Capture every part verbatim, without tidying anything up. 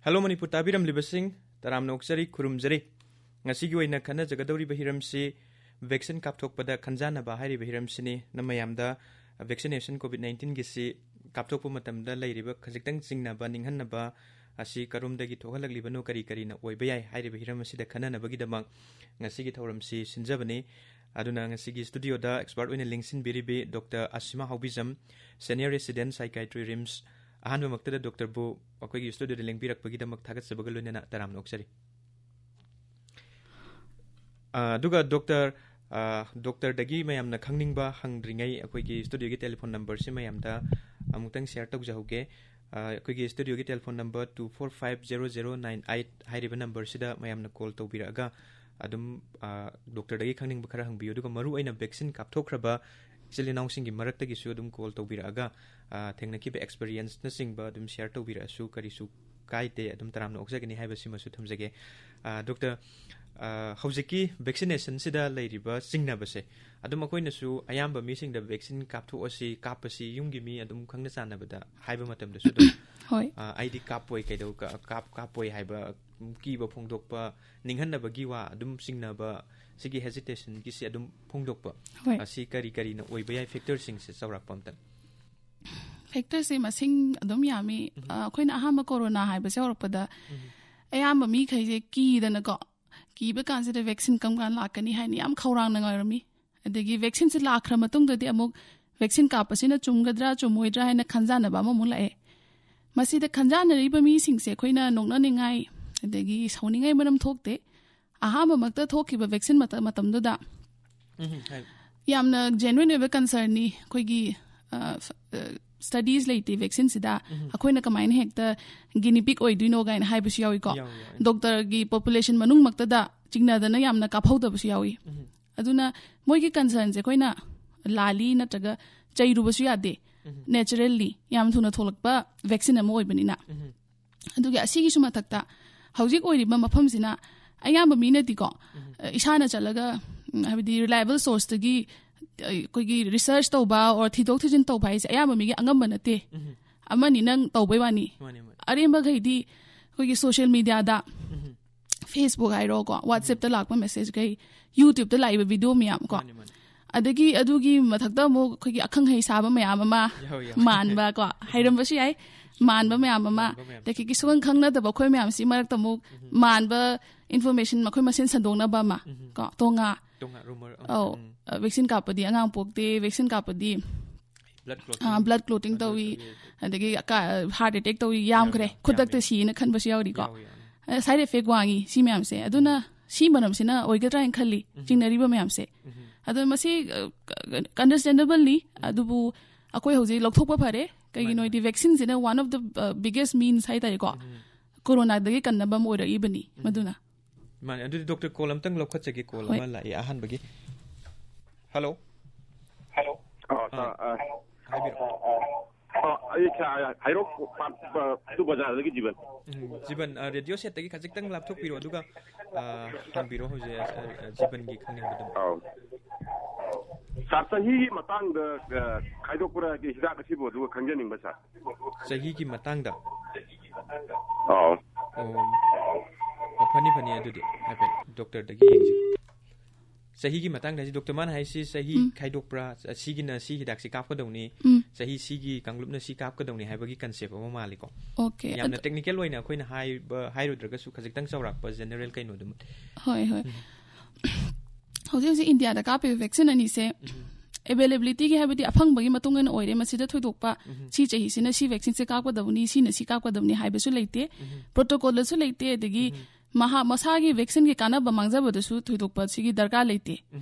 Hello Manipur ꯇꯥꯕꯤꯔꯝꯂꯤꯕꯁꯤꯡ, ꯇꯔꯥꯝꯅ ꯑꯣꯛꯆꯔꯤ, ꯈꯨꯔꯨꯝꯖꯔꯤ꯫ ꯉꯁꯤꯒꯤ ꯑꯣꯏꯅ ꯈꯟꯅꯖꯒꯗꯧꯔꯤꯕ ꯍꯤꯔꯝꯁꯤ vaccine ꯀꯥꯞꯊꯣꯛꯄꯗ ꯈꯟꯖꯥꯟꯅꯕ ꯍꯥꯏꯔꯤꯕ ꯍꯤꯔꯝꯁꯤꯅꯤ꯫ ꯅ ꯃꯌꯥꯝꯗ vaccination COVID nineteenꯒꯤꯁꯤ ꯀꯥꯞꯊꯣꯛꯄ ꯃꯇꯝꯗ ꯂꯩꯔꯤꯕ ꯈꯖꯤꯛꯇꯪ ꯆꯤꯡꯅꯕ, ꯅꯤꯡꯍꯟꯅꯕ ꯑꯁꯤ ꯀꯔꯣꯝꯗꯒꯤ ꯊꯣꯛꯍꯜꯂꯛꯂꯤꯕꯅꯣ, ꯀꯔꯤ ꯀꯔꯤꯅ ꯑꯣꯏꯕ ꯌꯥꯏ ꯍꯥꯏꯔꯤꯕ ꯍꯤꯔꯝ ꯑꯁꯤꯗ ꯈꯟꯅꯅꯕꯒꯤꯗꯃꯛ ꯉꯁꯤꯒꯤ ꯊꯧꯔꯝꯁꯤ ꯁꯤꯟꯖꯕꯅꯤ꯫ ꯑꯗꯨꯅ ꯉꯁꯤꯒꯤ studioꯗ expert ꯑꯣꯏꯅ ꯂꯦꯡꯁꯤꯟꯕꯤꯔꯤꯕꯤ Doctor ꯑꯁꯤꯃꯥ ꯍꯥꯎꯕꯤꯖꯝ, Senior Resident Psychiatry, RIMS꯫ ꯑꯍꯥꯟꯕꯃꯛꯇꯗ doctorꯕꯨ ꯑꯩꯈꯣꯏꯒꯤ studioꯗ ꯂꯦꯡꯕꯤꯔꯛꯄꯒꯤꯗꯃꯛ ꯊꯥꯒꯠꯆꯕꯒ ꯂꯣꯏꯅꯅ ꯇꯔꯥꯝꯅ ꯑꯣꯛꯆꯔꯤ꯫ ꯑ, ꯑꯗꯨꯒ doctor, ꯑ, doctorꯗꯒꯤ ꯃꯌꯥꯝꯅ ꯈꯪꯅꯤꯡꯕ ꯍꯪꯗ꯭ꯔꯤꯉꯩ ꯑꯩꯈꯣꯏꯒꯤ studioꯒꯤ telephone numberꯁꯤ ꯃꯌꯥꯝꯗ ꯑꯃꯨꯛꯇꯪ share ꯇꯧꯖꯍꯧꯒꯦ꯫ ꯑ, ꯑꯩꯈꯣꯏꯒꯤ studioꯒꯤ telephone number two four five zero zero nine eight ꯍꯥꯏꯔꯤꯕ numberꯁꯤꯗ ꯃꯌꯥꯝꯅ call ꯇꯧꯕꯤꯔꯛꯑꯒ ꯑꯗꯨꯝ, ꯑ, doctorꯗꯒꯤ ꯈꯪꯅꯤꯡꯕ ꯈꯔ ꯍꯪꯕꯤꯌꯨ꯫ ꯑꯗꯨꯒ ꯃꯔꯨ ꯑꯣꯏꯅ vaccine ꯀꯥꯞꯊꯣꯛꯈ꯭ꯔꯕ ꯏꯆꯤꯜ ꯏꯅꯥꯎꯁꯤꯡꯒꯤ ꯃꯔꯛꯇꯒꯤꯁꯨ ꯑꯗꯨꯝ call ꯇꯧꯕꯤꯔꯛꯑꯒ, ꯑ, ꯊꯦꯡꯅꯈꯤꯕ experienceꯅꯆꯤꯡꯕ ꯑꯗꯨꯝ share ꯇꯧꯕꯤꯔꯛꯑꯁꯨ ꯀꯔꯤꯁꯨ ꯀꯥꯏꯗꯦ, ꯑꯗꯨꯝ ꯇꯔꯥꯝꯅ ꯑꯣꯛꯆꯒꯅꯤ ꯍꯥꯏꯕꯁꯤꯃꯁꯨ ꯊꯝꯖꯒꯦ꯫ ꯑ, doctor, ꯑ, ꯍꯧꯖꯤꯛꯀꯤ vaccinationꯁꯤꯗ ꯂꯩꯔꯤꯕ ꯆꯤꯡꯅꯕꯁꯦ, ꯑꯗꯨꯝ ꯑꯩꯈꯣꯏꯅꯁꯨ ꯑꯌꯥꯝꯕ ꯃꯤꯁꯤꯡꯗ vaccine ꯀꯥꯞꯊꯣꯛꯑꯁꯤ, ꯀꯥꯞꯄꯁꯤ ꯌꯨꯝꯒꯤ ꯃꯤ ꯑꯗꯨꯝ ꯈꯪꯅ ꯆꯥꯟꯅꯕꯗ ꯍꯥꯏꯕ ꯃꯇꯝꯗꯁꯨ ꯑꯗꯨꯝ, ꯍꯣꯏ꯫ ꯑ, "ꯑꯩꯗꯤ ꯀꯥꯞꯄꯣꯏ, ꯀꯩꯗꯧ-, ꯀ-, ꯀꯥꯞ-, ꯀꯥꯞꯄꯣꯏ" ꯍꯥꯏꯕ, ꯎꯝ, ꯀꯤꯕ ꯐꯣꯡꯗꯣꯛꯄ, ꯅꯤꯡꯍꯟꯅꯕꯒꯤ ꯋꯥ, ꯑꯗꯨꯝ ꯆꯤꯡꯅꯕ, ꯁꯤꯒꯤ hesitationꯒꯤꯁꯤ ꯑꯗꯨꯝ ꯐꯣꯡꯗꯣꯛꯄ꯫ ꯍꯣꯏ꯫ ꯑꯁꯤ ꯀꯔꯤ ꯀꯔꯤꯅ ꯑꯣꯏꯕ ꯌꯥꯏ, factorꯁꯤꯡꯁꯦ ꯆꯥꯎꯔꯥꯛꯄ ꯑꯝꯇꯪ? Factorꯁꯦ ꯃꯁꯤꯡ ꯑꯗꯨꯝ ꯌꯥꯝꯃꯤ꯫ ꯎꯝ꯫ ꯑ, ꯑꯩꯈꯣꯏꯅ ꯑꯍꯥꯟꯕ corona ꯍꯥꯏꯕꯁꯦ ꯍꯧꯔꯛꯄꯗ ꯎꯝ꯫ ꯑꯌꯥꯝꯕ ꯃꯤꯈꯩꯁꯦ ꯀꯤꯗꯅꯀꯣ, ꯀꯤꯕ ꯀꯥꯟꯁꯤꯗ vaccine ꯀꯔꯝ ꯀꯥꯟꯗ ꯂꯥꯛꯀꯅꯤ ꯍꯥꯏꯅ ꯌꯥꯝ ꯈꯧꯔꯥꯡꯅ ꯉꯥꯏꯔꯝꯃꯤ꯫ ꯑꯗꯒꯤ vaccineꯁꯦ ꯂꯥꯛꯈ꯭ꯔ ꯃꯇꯨꯡꯗꯗꯤ ꯑꯃꯨꯛ vaccine ꯀꯥꯞꯄꯁꯤꯅ ꯆꯨꯝꯒꯗ꯭ꯔꯥ ꯆꯨꯝꯃꯣꯏꯗ꯭ꯔꯥ ꯍꯥꯏꯅ ꯈꯟꯖꯥꯟꯅꯕ ꯑꯃꯃꯨꯛ ꯂꯥꯛꯑꯦ꯫ ꯃꯁꯤꯗ ꯈꯟꯖꯥꯟꯅꯔꯤꯕ ꯃꯤꯁꯤꯡꯁꯦ ꯑꯩꯈꯣꯏꯅ ꯅꯣꯛꯅꯅꯤꯡꯉꯥꯏ ꯑꯗꯒꯤ ꯁꯥꯎꯅꯤꯡꯉꯥꯏ ꯃꯔꯝ ꯊꯣꯛꯇꯦ꯫ ꯑꯍꯥꯟꯕꯃꯛꯇ ꯊꯣꯛꯈꯤꯕ vaccine ꯃꯇꯝ-, ꯃꯇꯝꯗꯨꯗ ꯎꯝ, ꯍꯥꯏ꯫ ꯌꯥꯝꯅ genuine ꯑꯣꯏꯕ concernꯅꯤ꯫ ꯑꯩꯈꯣꯏꯒꯤ, ꯑ, ꯐ-, ꯑ, studies ꯂꯩꯇꯦ vaccineꯁꯤꯗ꯫ ꯎꯝ꯫ ꯑꯩꯈꯣꯏꯅ ꯀꯃꯥꯏꯅ ꯍꯦꯛꯇ guinea pig ꯑꯣꯏꯗꯣꯏꯅꯣ ꯀꯥꯏꯅ ꯍꯥꯏꯕꯁꯨ ꯌꯥꯎꯏꯀꯣ꯫ ꯌꯥꯎꯏ, ꯌꯥꯎꯏ꯫ Doctorꯒꯤ population ꯃꯅꯨꯡꯃꯛꯇꯗ ꯆꯤꯡꯅꯗꯅ ꯌꯥꯝꯅ ꯀꯥꯞꯍꯧꯗꯕꯁꯨ ꯌꯥꯎꯏ꯫ ꯎꯝ꯫ ꯑꯗꯨꯅ ꯃꯣꯏꯒꯤ concernꯁꯦ ꯑꯩꯈꯣꯏꯅ ꯂꯥꯜꯂꯤ ꯅꯠꯇ꯭ꯔꯒ ꯆꯩꯔꯨꯕꯁꯨ ꯌꯥꯗꯦ꯫ ꯎꯝ꯫ Naturally ꯌꯥꯝ ꯊꯨꯅ ꯊꯣꯛꯂꯛꯄ vaccine ꯑꯃ ꯑꯣꯏꯕꯅꯤꯅ꯫ ꯎꯝ꯫ ꯑꯗꯨꯒꯤ ꯑꯁꯤꯒꯤꯁꯨ ꯃꯊꯛꯇ ꯍꯧꯖꯤꯛ ꯑꯣꯏꯔꯤꯕ ꯃꯐꯝꯁꯤꯅ ꯑꯌꯥꯝꯕ ꯃꯤꯅꯗꯤꯀꯣ, ꯎꯝ꯫ ꯑ, ꯏꯁꯥꯅ ꯆꯠꯂꯒ, ꯎꯝ, ꯍꯥꯏꯕꯗꯤ reliable sourceꯇꯒꯤ, ꯑ, ꯑꯩꯈꯣꯏꯒꯤ research ꯇꯧꯕ or ꯊꯤꯗꯣꯛ ꯊꯤꯖꯤꯟ ꯇꯧꯕ ꯍꯥꯏꯁꯦ ꯑꯌꯥꯝꯕ ꯃꯤꯒꯤ ꯑꯉꯝꯕ ꯅꯠꯇꯦ꯫ ꯎꯝ꯫ ꯑꯃꯅꯤ ꯅꯪ ꯇꯧꯕꯩ ꯋꯥꯅꯤ꯫ ꯃꯥꯅꯤ, ꯃꯥꯅꯤ꯫ ꯑꯔꯦꯝꯕꯈꯩꯗꯤ ꯑꯩꯈꯣꯏꯒꯤ ꯁꯣꯁꯤꯌꯦꯜ ꯃꯤꯗꯤꯌꯥꯗ, ꯐꯦꯁꯕꯨꯛ ꯍꯥꯏꯔꯣꯀꯣ, ꯋꯥꯆꯦꯞꯇ ꯂꯥꯛꯄ ꯃꯦꯁꯦꯖꯈꯩ, ꯌꯨꯇ꯭ꯌꯨꯕꯇ ꯂꯥꯛꯏꯕ ꯚꯤꯗꯤꯑꯣ ꯃꯌꯥꯝ ꯀꯣ, ꯃꯥꯅꯤ, ꯃꯥꯅꯤ꯫ ꯑꯗꯒꯤ ꯑꯗꯨꯒꯤ ꯃꯊꯛꯇ ꯑꯃꯨꯛ ꯑꯩꯈꯣꯏꯒꯤ ꯑꯈꯪ ꯑꯍꯩ ꯁꯥꯕ ꯃꯌꯥꯝ ꯑꯃ ꯌꯥꯎꯏ, ꯌꯥꯎꯏ꯫ ꯃꯥꯟꯕ ꯀꯣ, ꯍꯩꯔꯝꯕꯁꯨ ꯌꯥꯏ, ꯃꯥꯟꯕ ꯃꯌꯥꯝ ꯑꯃ, ꯃꯥꯟꯕ ꯃꯌꯥꯝ꯫ ꯑꯗꯒꯤ ꯁꯨꯈꯪ ꯈꯪꯅꯗꯕ ꯑꯩꯈꯣꯏ ꯃꯌꯥꯝꯁꯤ ꯃꯔꯛꯇ ꯑꯃꯨꯛ ꯃꯥꯟꯕ ꯏꯟꯐꯣꯔꯃꯦꯁꯟ ꯑꯩꯈꯣꯏ ꯃꯁꯦꯟ ꯁꯟꯗꯣꯛꯅꯕ ꯑꯃ ꯀꯣ, ꯇꯣꯉꯥ ꯇꯣꯉꯥꯟ ꯔꯨꯃꯔ ꯑꯧ, ꯚꯦꯛꯁꯤꯟ ꯀꯥꯞꯄꯗꯤ ꯑꯉꯥꯡ ꯄꯣꯛꯇꯦ, ꯚꯦꯛꯁꯤꯟ ꯀꯥꯞꯄꯗꯤ ꯕ꯭ꯂꯠ ꯕ꯭ꯂꯠ ꯀ꯭ꯂꯣꯇꯤꯡ ꯇꯧꯏ, ꯑꯗꯒꯤ ꯍꯥꯔꯠ ꯑꯦꯇꯦꯛ ꯇꯧꯏ, ꯌꯥꯝꯈ꯭ꯔꯦ, ꯌꯥꯝ, ꯌꯥꯝ, ꯈꯨꯗꯛꯇ ꯌꯥꯝ꯫ ꯁꯤꯅ ꯈꯟꯕꯁꯨ ꯌꯥꯎꯔꯤꯀꯣ꯫ ꯌꯥꯎꯏ, ꯌꯥꯎꯏ꯫ ꯁꯥꯏꯠ ꯏꯐꯦꯛ ꯋꯥꯡꯉꯤ ꯁꯤ ꯃꯌꯥꯝꯁꯦ꯫ ꯑꯗꯨꯅ ꯁꯤ ꯃꯔꯝꯁꯤꯅ ꯑꯣꯏꯒꯗ꯭ꯔꯥ ꯍꯥꯏꯅ ꯈꯜꯂꯤ, ꯆꯤꯡꯅꯔꯤꯕ ꯃꯌꯥꯝꯁꯦ꯫ ꯑꯗꯣ ꯃꯁꯤ ꯑꯟꯗꯔꯁꯇꯦꯟꯗꯦꯕꯜꯅꯤ, ꯑꯗꯨꯕꯨ ꯑꯩꯈꯣꯏ ꯍꯧꯖꯤꯛ ꯂꯧꯊꯣꯛꯄ ꯐꯔꯦ꯫ ꯀꯩꯒꯤꯅꯣ ꯃꯥꯅꯤ, ꯍꯥꯏꯗꯤ, ꯚꯦꯛꯁꯤꯟꯁꯤꯅ one of the biggest means ꯍꯥꯏꯇꯥꯔꯦꯀꯣ, ꯀꯣꯔꯣꯅꯥꯗꯒꯤ ꯀꯟꯅꯕ ꯑꯃ ꯑꯣꯏꯔꯛꯏꯕꯅꯤ꯫ ꯃꯗꯨꯅ ꯃꯥꯅꯦ꯫ ꯑꯗꯨꯗꯤ ꯗꯣꯛꯇꯔ, ꯀꯣꯜ ꯑꯝꯇꯪ ꯂꯧꯈꯠꯆꯒꯦ꯫ ꯀꯣꯜ ꯍꯣꯏ꯫ ꯑꯃ ꯂꯥꯛꯑꯦ ꯑꯍꯥꯟꯕꯒꯤ꯫ ꯍꯜꯂꯣ꯫ ꯑ, ꯁꯥꯔ, ꯑ, ꯍꯥꯏꯕꯤꯔꯛꯑꯣ꯫ ꯑ, ꯑꯩ ꯁꯥ-, ꯍꯩꯔꯣꯛ ꯄꯥꯠ, ꯑ, ꯑꯗꯨ ꯕꯖꯥꯔꯗꯒꯤ ꯖꯤꯕꯟ꯫ ꯎꯝ, ꯖꯤꯕꯟ, ꯑ, ꯔꯦꯗꯤꯑꯣ ꯁꯦꯠꯇꯒꯤ ꯈꯖꯤꯛꯇꯪ ꯂꯥꯞꯊꯣꯛꯄꯤꯔꯣ, ꯑꯗꯨꯒ, ꯑ, ꯍꯪꯕꯤꯔꯣ ꯍꯧꯖꯤꯛ, ꯑ, ꯑ, ꯖꯤꯕꯟꯒꯤ ꯈꯪꯅꯤꯡꯕꯗꯨ꯫ ꯑꯧ꯫ ꯁꯥꯔ, ꯆꯍꯤꯒꯤ ꯃꯇꯥꯡꯗ, ꯑ, ꯈꯥꯏꯗꯣꯛꯄ꯭ꯔꯥ ꯍꯤꯗꯥꯛ ꯑꯁꯤꯕꯨ ꯑꯗꯨꯒ ꯈꯪꯖꯅꯤꯡꯕ, ꯁꯥꯔ꯫ ꯆꯍꯤꯒꯤ ꯃꯇꯥꯡꯗ? ꯑꯧ꯫ ꯑꯣ, ꯑꯣ, ꯐꯅꯤ, ꯐꯅꯤ, ꯑꯗꯨꯗꯤ ꯍꯥꯏꯐꯦꯠ ꯗꯣꯛꯇꯔꯗꯒꯤ ꯌꯦꯡꯁꯤ꯫ ꯆꯍꯤꯒꯤ ꯃꯇꯥꯡꯗ ꯍꯥꯏꯁꯤ, ꯗꯣꯛꯇꯔ, ꯃꯥꯅ ꯍꯥꯏꯁꯤ ꯆꯍꯤ ꯎꯝ꯫ ꯈꯥꯏꯗꯣꯛꯄ꯭ꯔꯥ, ꯁꯤꯒꯤꯅ ꯁꯤ ꯍꯤꯗꯥꯛꯁꯤ ꯀꯥꯞꯀꯗꯧꯅꯤ, ꯎꯝ꯫ ꯆꯍꯤ ꯁꯤꯒꯤ ꯀꯥꯡꯂꯨꯞꯅ ꯁꯤ ꯀꯥꯞꯀꯗꯧꯅꯤ ꯍꯥꯏꯕꯒꯤ ꯀꯟꯁꯦꯞ ꯑꯃ ꯃꯥꯜꯂꯤꯀꯣ꯫ ꯑꯣꯀꯦ, ꯌꯥꯝꯅ ꯑꯗꯨ ꯇꯦꯛꯅꯤꯀꯦꯜ ꯑꯣꯏꯅ ꯑꯩꯈꯣꯏꯅ ꯍꯥꯏꯕ ꯍꯥꯏꯔꯨꯗ꯭ꯔꯒꯁꯨ, ꯈꯖꯤꯛꯇꯪ ꯆꯥꯎꯔꯥꯛꯄ ꯖꯦꯅꯔꯦꯜ ꯀꯩꯅꯣꯗꯨꯃ꯫ ꯍꯣꯏ, ꯍꯣꯏ꯫ ꯍꯧꯖꯤꯛ ꯍꯧꯖꯤꯛ ꯏꯟꯗꯤꯌꯥꯗ ꯀꯥꯞꯄꯤꯕ ꯚꯦꯛꯁꯤꯟ ꯑꯅꯤꯁꯦ ꯑꯦꯕꯦꯂꯦꯕꯤꯂꯤꯇꯤꯒꯤ, ꯍꯥꯏꯕꯗꯤ ꯑꯐꯪꯕꯒꯤ ꯃꯇꯨꯡ ꯏꯟꯅ ꯑꯣꯏꯔꯦ꯫ ꯃꯁꯤꯗ ꯊꯣꯏꯗꯣꯛꯄ ꯁꯤ ꯆꯍꯤꯁꯤꯅ ꯁꯤ ꯚꯦꯛꯁꯤꯟꯁꯦ ꯀꯥꯞꯀꯗꯕꯅꯤ, ꯁꯤꯅ ꯁꯤ ꯀꯥꯞꯀꯗꯕꯅꯤ ꯍꯥꯏꯕꯁꯨ ꯂꯩꯇꯦ, ꯄ꯭ꯔꯣꯇꯣꯀꯣꯜꯗꯁꯨ ꯂꯩꯇꯦ, ꯑꯗꯒꯤ ꯃꯍꯥ-, ꯃꯁꯥꯒꯤ ꯚꯦꯛꯁꯤꯟꯒꯤ ꯀꯥꯟꯅꯕ ꯃꯥꯡꯖꯕꯗꯁꯨ ꯊꯣꯏꯗꯣꯛꯄ ꯁꯤꯒꯤ ꯗꯔꯀꯥꯔ ꯂꯩꯇꯦ꯫